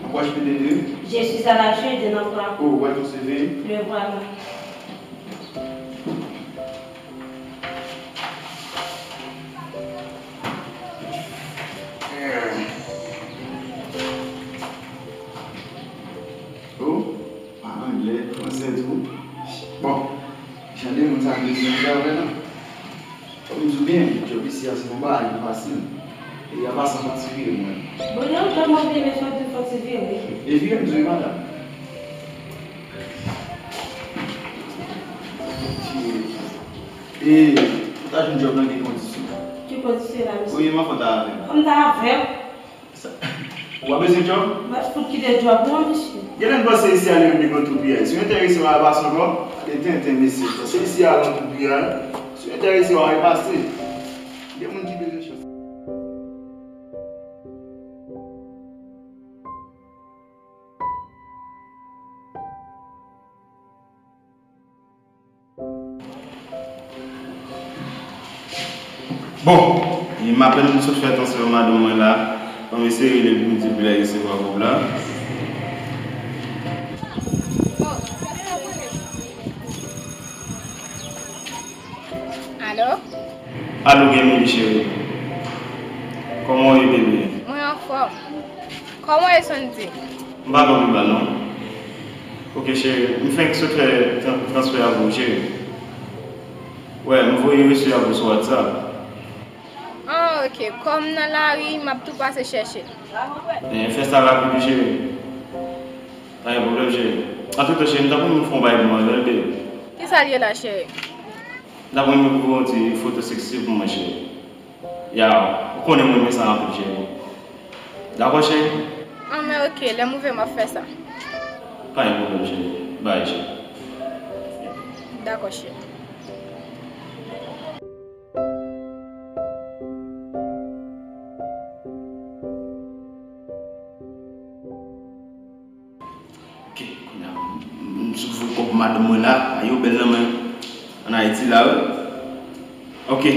En quoi je peux t'aider? Je suis à la recherche d'un emploi. Oh, où est ton C V? Le voilà. Oh, pa anglè, fransè tou. Bon, jan de moun sa bezwen anglè vre non. Fò m di w byen, djòb isi a se yon bagay ki fasil. E a pa san fò ti vire mwen. Bon, yon djòb mwen vle men fò di fò ti vire. E vire m di w wi, madanm. E pou ta jwenn djòb lan gen kondisyon. Ki kondisyon la, mesye? Premyèman, fò ta avè m. Kòm ta avè w? Sa, ou pa bezwen djòb? M ap fout kite djòb non, mesye. Genlè n panse isi a li menm li gen tout piyay. Si w enterese w al pase ankò, ale tenten mesye. Panse isi a gen tout piyay. Si w enterese w al pase. Gen moun ki bezwen chans. Bon, e m apèn m sot fè transfè madanm mwen la. Ban m eseye rele l pou m di l pou l al resevwa kòb la. Alo? Alo, Gemily cheri. Kòman w ye, bebe? Mwen anfòm. Kòman w ye, Sandy? M pa twò pi mal, non. Ok, cheri. M fenk sot fè tran-, transfè a pou ou, cheri. Wè, m voye resi a pou ou sou WhatsApp. Ah, ok. Kòm m nan lari, m ap tou pase chèche l. Eh, fè sa rapid, wi, cheri. Pa gen pwoblèm, cheri. Antouka, cheri, m t ap renmen fè yon bagay pou manzèl, bebe. Kisa l ye la, cheri? M t ap renmen pou w voye yon ti foto seksi pou mwen, cheri. Ya, ou konnen mwen renmen sa anpil, cheri. Dakò, cheri? Anben, ok, lè m rive, m ap fè sa. Pa gen pwoblèm, cheri. Bye, cheri. Dakò, cheri. Ok, kounye a, m, m sot voye kòb madanm mwen la. Ayo, bèl nan men ann Ayiti la, wi. Ok.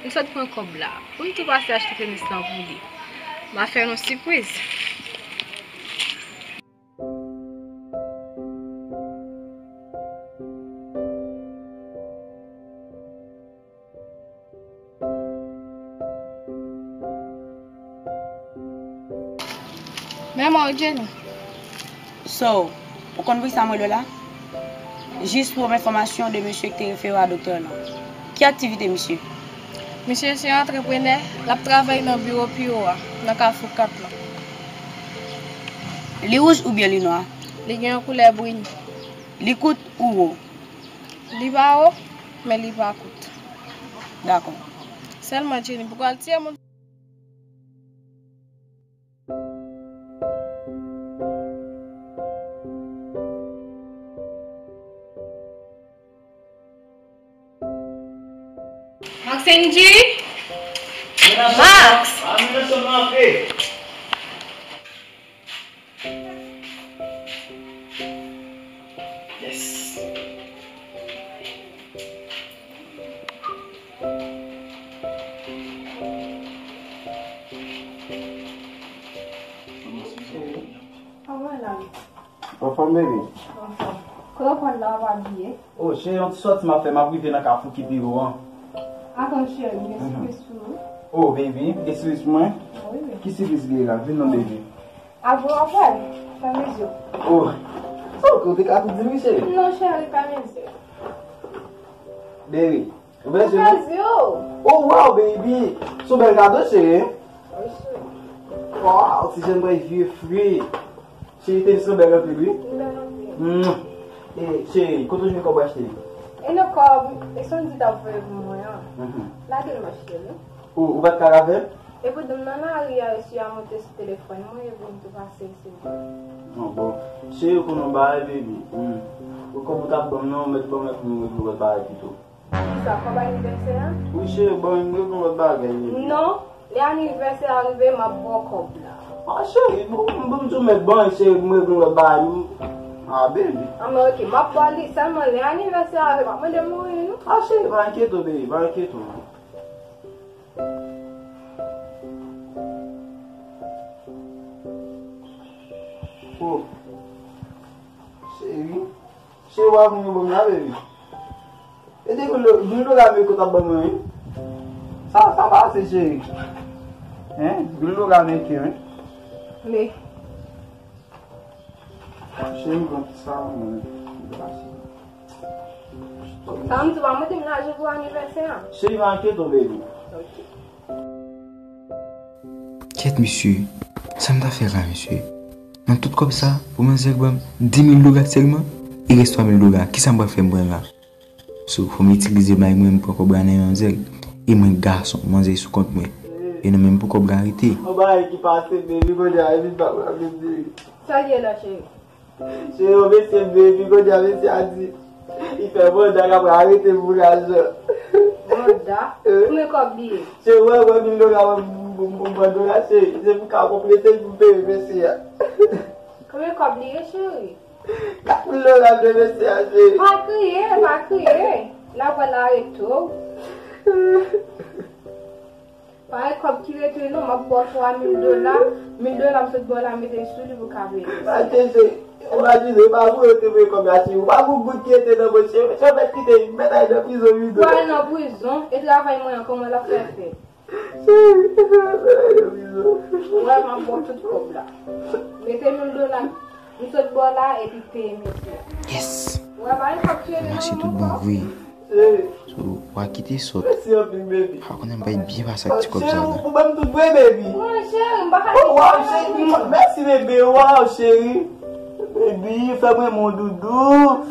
M sot pran kòb la. Pou m tou pase achte tenis lan pou li. M a fè l yon sipriz. Men mwen, Jenny. So, ou konn poukisa mwen rele w la? Jis pou yon enfòmasyon de mesye ki te refere w a doktè lan. Ki aktivite misye? Misye se yon antreprenè, l ap travay nan biwo P O a, nan Kafou kat lan. Li wouj oubyen li nwa? Li gen yon koulè brin. Li kout ou wo? Li pa wo, men li pa kout. Dakò. Sèlman, Jenny, pou w al tiye moun. Maxendy? Max! Yes. Anfòm, baby? Anfòm. Kote w pral la, w pa bliye? Oh, cheri, yon ti sòti m ap fè, m ap rive nan Kafou ki pi wo an. Atann, cheri, m gen sipriz pou ou. Oh, baby, gen sipriz pou mwen? Wi, wi. Ki sipriz li ye la? Vin non, baby. Apre w ap wè, fèmen zye w. Oh. Oh, ou te ka tou di m wi, cheri. Non, cheri, fèmen zye w. Baby, ou fèmen zye w? Fèmen zye w. Oh, wow, baby. Se yon bèl kado, cheri. Wi, cheri. Wow, ti jèn mwen vye fri. Cheri, tenis lan bèl anpil, wi. Li bèl anpil. Mm. E, cheri, kote w jwenn kòb ou achte li? E nan kòb, e se yon di t ap voye pou mwen an. Mhm. Lage l m achte l, wi. Ou, ou pa t ka avè l? Epi m nan lari a, esye a monte sou telefòn mwen, epi m tou pase sou. Non, bon. Cheri, ou konn yon bagay, baby. Hmm. Ou kòb ou t ap ban m nan, ou mèt ban m, epi m regle lòt bagay pito. Kisa, kòb anivèsè a? Wi, cheri, ban m, m regle lòt bagay, baby. Non, lè anivèsè a rive, m ap ba w kòb la. Ah, cheri, bon, m, m di w mèt ban, cheri, m regle lòt bagay. Ah, baby. Ah, men ok, m ap ba w li, sèlman lè anivèsè a rive, m ap mande m mouri, non? Ah, cheri, pa enkyete w, baby, pa enkyete w. Oh. Cheri. Cheri, w ap vin ban m la, baby. E te vin lo, vin lo la, men kote ap ban mwen, wi. Sa, sa pase, cheri. Hein? Vin lo la, men ke, wi. Men. Cheri, m pran ti sa, mwen. Sa m di w pa mande m lajan pou anivèsè an. Cheri, pa enkyete w, baby. Ok. Kèt, mesye, sa m ta fè la, mesye? Nan tout kòb sa, pou manzè ban m di mil dola sèlman, e rès twa mil dola, kisa m pral fè m pran la? So, fò m itilize may mwen, m pran kòb la nan manzè. E mwen gason, manzè sou kont mwen. E nan menm pou kòb la rete. Yon bagay ki pase, baby, kounye a, epi pa pral vin diri. Sa l ye la, cheri? Se yon mesye, baby, kounye a mesye a di li fè manda k ap arete m pou lajan. Manda? Eh? Konbyen kòb li ye? Se wè, wè, mil dola, wè, m, m, m, m, manda la, cheri. Se pou ka konplete, pou peye mesye a. Konbyen kòb li ye, cheri? Kat mil dola de mesye a, cheri. Pa kriye, pa kriye. N ap wè l arete w. Pa gen kòb ki rete non, m ap ba w twa mil dola, mil dola m sot ba w la, mete l sou li pou w ka peye. Mache, cheri, imajine, e pa pou yo te voye kòb la, cheri. Ou pa gon goud ki rete nan poch, cheri. Cheri, mèt kite, mèt al nan prizon, wi. Ou al nan prizon, e travay mwen an, kòman l ap fè fè? Cheri, mèt al nan prizon. Wè, m ap ba w tout kòb la. Mete mil dola m sot ba w la, epi peye mesye a. Yes! Wè, pa gen kòb ki rete nan men mwen ankò. Mache tout bon vre. Cheri. So, w a kite sòt. Mèsi anpil, baby. A, konnen m bay byen pase ak ti kòb sa la. Cheri, ou, ou ban m tout vre, baby. Wi, cheri, m pa ka di sa. Oh, wow, cheri, mèsi, bebe, wow, cheri. Baby, fè mwen mon doudou.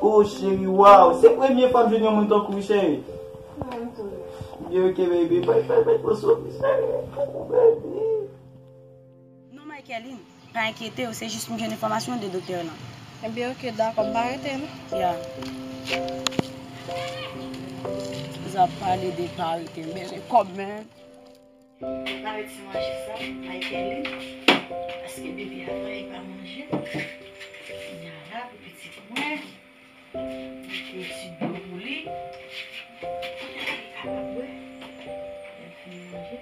Oh, cheri, wow. Se premye fwa m jwenn yon moun tankou w, cheri. Mwen tou. Byen, ok, baby. Bay, bay, bay, bon souri, cheri. Tankou baby. Non, Michaeline, pa enkyete w, se jis m jwenn enfòmasyon de doktè lan. Ebyen, ok, dakò, m pa rete, non. Ya. Zòt ap pale de pa rete, m bezwen kòb, men. Prepare ti manje sa, Michaeline, paske bebe a pa, li pa manje. Kounye a la, pou pitit mwen, mete ti dlo pou li. Kounye a la, li kapab bwè. Lè l fin manje.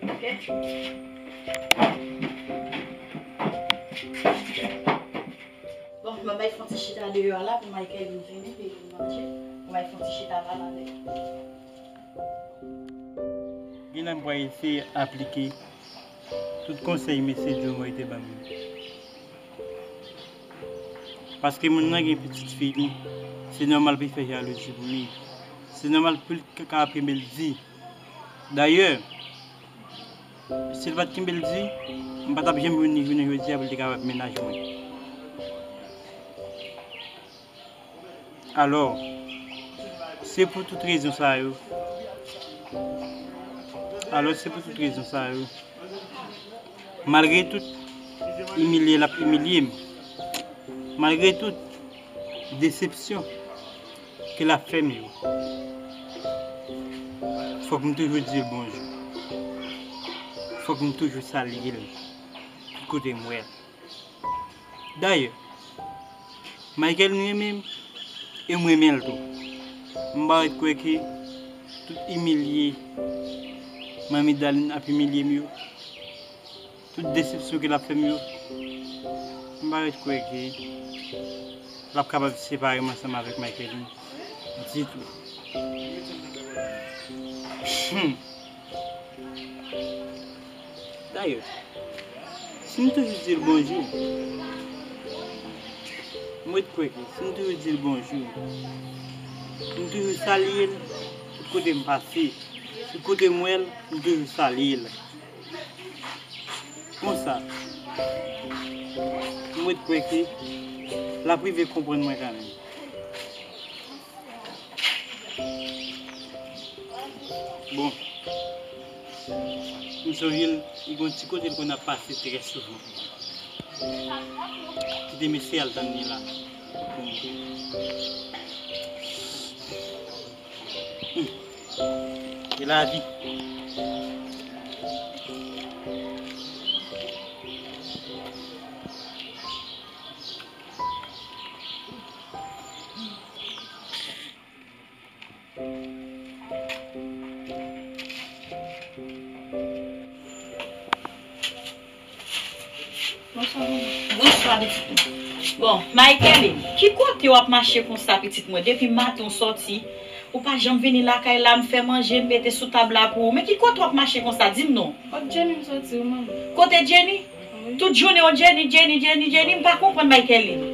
Ok. Bon, mwen bay fon ti chita deyò la pou Michael vin vini, pou vin manje. Mwen bay fon ti chita pale avè l. Gen lè m pral eseye aplike tout konsèy mesye Jomoy te ban m yo. Paske moun nan gen pitit fi li, se nòmal pou l fè jalouzi pou li. Se nòmal pou l ka, ka kenbe l di. Dayè, si l pa t kenbe l di, m pa t ap janm jwenn ni jounen jodi a pou l te kapab mennaj mwen. Alò, se pou tout rezon sa yo. Alò, se pou tout rezon sa yo. Malgre tout imilye l ap imilye m, Malgre tout desepsyon ke l ap fè m yo, fòk m toujou di l bonjou. Fòk m toujou salye l tout kote m wè l. Dayè, Michael renmen m e m renmen l tou. M pa ret kwè ke tout imilye Manmi Darline ap imilye m yo, tout desepsyon ke l ap fè m yo, m pa ret kwè ke l ap kapab separe m ansanm avèk Michaeline ditou. Hmm. Dayè, si m toujou di l bonjou, m ret kwè ke si m toujou di l bonjou, m toujou salye l, tout kote m pase, tout kote m wè l, m toujou salye l. Konsa, m ret kwè ke l ap rive konprann mwen kanmenm. Bon, m sonje l, li gon ti kote l konn ap pase trè souvan. Kite mesye al tann li la pou m tou. Hmm. Se lavi. Bonswa, manman. Bonswa, pitit mwen. Bon, Michaeline, ki kote w ap mache konsa, pitit mwen? Depi maten w sòti, ou pa janm vini lakay la, m fè manje, m mete sou tab la pou ou. Men ki kote w ap mache konsa? Di m non. Kot Jenny m soti, wi, manman. Kote Jenny? Wi. Tout jounen w Jenny, Jenny, Jenny, Jenny, m pa konprann, Michaeline.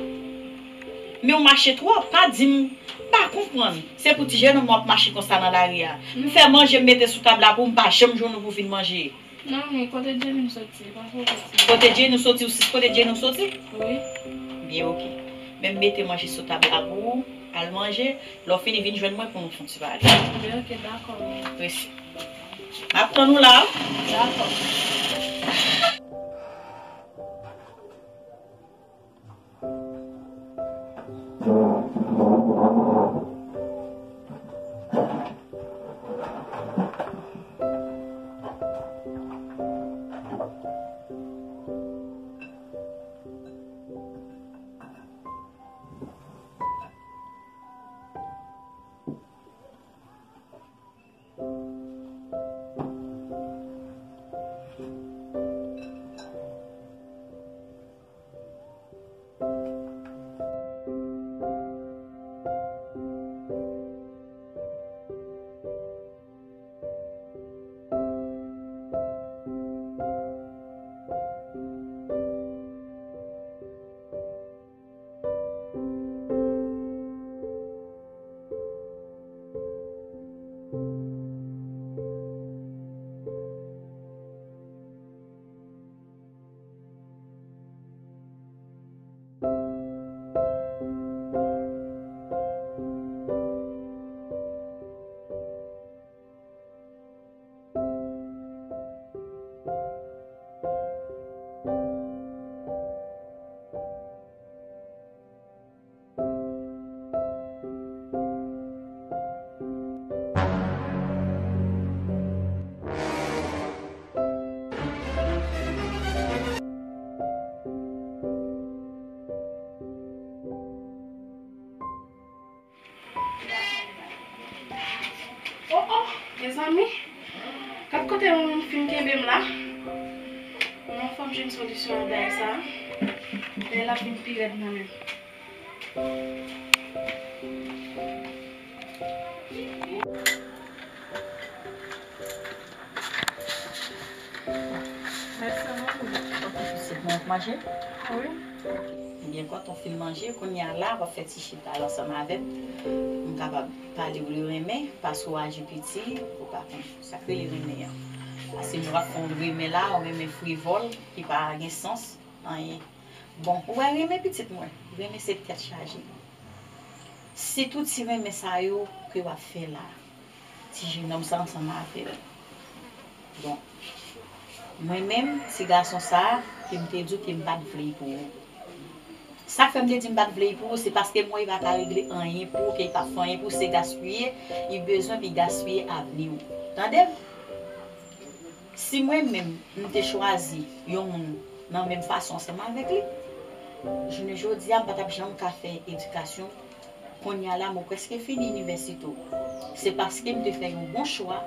Men w mache twòp, pa di m, m pa konprann. Se pou ti jennonm w ap mache konsa nan lari a. M fè manje, m mete sou tab la pou ou, m pa janm jwenn ou pou vin manje. Non, men kote Jenny m soti, pa fè w pati. Kote Jenny w soti, ou si kote Jenny w soti? Wi. Byen, oke. Men m mete manje sou tab la pou ou, al manje. Lè w fini, vin jwenn mwen pou nou fè yon ti pale. Byen, oke, dakò, men. Prese. M ap tann ou la, wi. Dakò. Oh, oh, mezanmi. Gad kote moun fin kenbe m la. Bon, fò m jwenn solisyon a bagay sa. Lè l ap vin pi rèd nan men m. Mèsi, manmi. Ok, pitit mwen, w ap manje? Wi. Ebyen, kòtan w fin manje, kounye a la, w ap fè ti chita la ansanm avè m. M kapab pale w de renmen, paske w aji piti, ou pa konn sa k rele renmen an. Paske lè w ap fè yon renmen la, yon renmen frivòl, ki pa gen sans, anyen. Bon, ou wè renmen pitit mwen, renmen se tèt chaje. Sitou ti renmen sa yo ke w ap fè la. Ti jennonm sa ansanm avè l. Bon, mwen menm, ti gason sa a, ke m te di w ke m pa t vle pou ou. Sa k fè m te di m pa t vle l pou ou, se paske m wè li pa ka regle anyen pou ou, ke li pa fè anyen pou ou, se gaspiye li bezwen, pi gaspiye avni w. Tande m? Si mwen menm, m te chwazi yon moun nan menm fason ansanm avèk li, jounen jodi a, m pa t ap janm ka fè edikasyon. Kounye a la, mwen prèske fini inivèsite w. Se paske m te fè yon bon chwa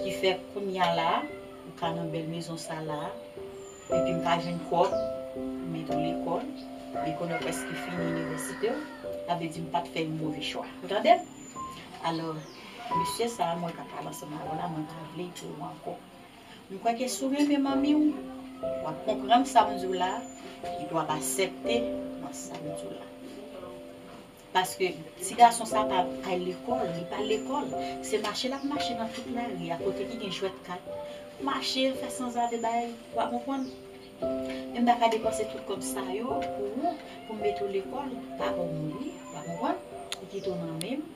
ki fè kounye a la, ou ka nan bèl mezon sa la, epi m ka jwenn kòb, m mete w lekòl, men kounye a w prèske fini inivèsite w, sa vle di m pa t fè yon move chwa. Ou tande m? Alò, mesye sa a, mwen ka pale ansanm avè w la, mwen pa vle l pou ou ankò. M kwè ke si w renmen manmi w, w ap konprann sa m di w la, epi w ap aksepte nan sa m di w la. Paske ti gason sa pa al lekòl, li pa al lekòl. Se mache l ap mache nan tout lari a, kote ki gen jwèt kat. Mache, fè sanzave, bay, w ap konprann. Men m pa ka depanse tout kòb sa yo pou ou, pou m mete w lekòl, papa w mouri, w ap konprann, li kite w nan men m.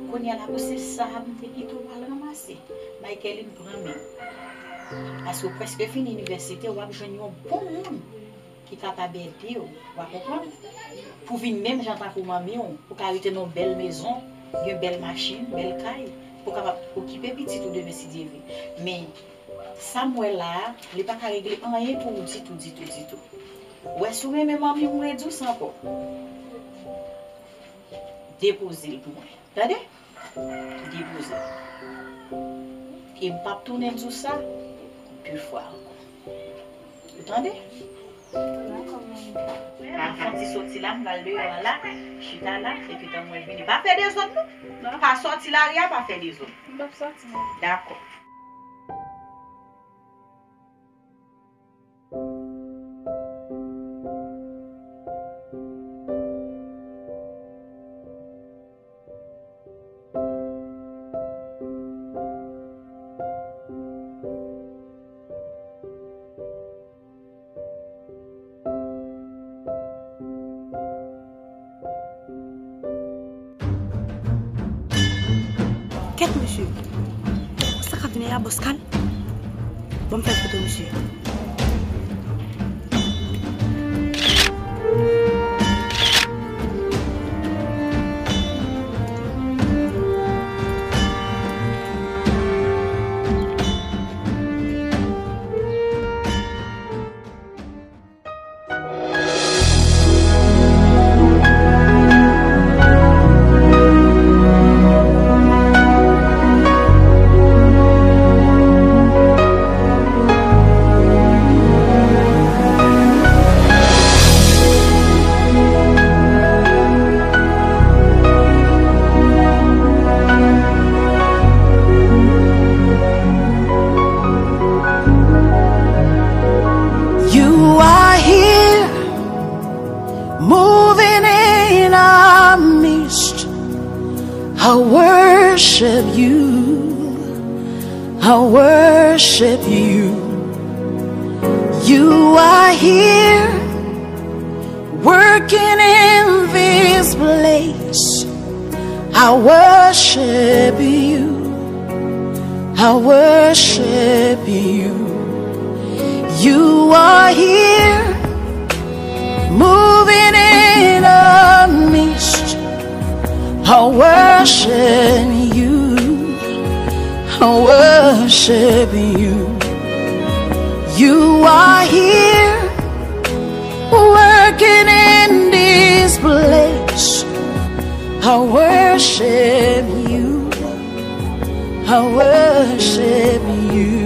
Kounye a la, pou se sa a m te kite w al ranmase. Michaeline pran men. Paske w prèske fini inivèsite, w ap jwenn yon bon moun ki kapab ede w, w ap konprann? Pou vin menm jan tankou manmi w, pou ka rete nan yon bèl mezon, gen bèl machin, bèl kay, pou kapab okipe pitit ou demen si Dye vle. Men, sa m wè la a, li pa ka regle anyen pou ou ditou, ditou, ditou. Ou wè si w renmen manmi w, m redi w sa ankò. Depoze l pou mwen. Tande? Depoze l. E m p ap tounen di w sa de fwa ankò. Ou tande? Dakò, manmi. M ap fè yon ti soti la, m pral deyò a la, chita la, epi tann mwen vini. Pa fè dezòd non. Non. Pa sòti lari a, pa fè dezòd. M p ap sòti, manmi. Dakò. Kèt mesye. Sa k ap vini la, bòs Kal? Ban m fè foto misye. You are here, moving in our midst. I worship you. I worship you. You are here, working in this place. I worship you. I worship you. You are here, moving in our midst. I worship you. I worship you. You are here, working in this place. I worship you. I worship you.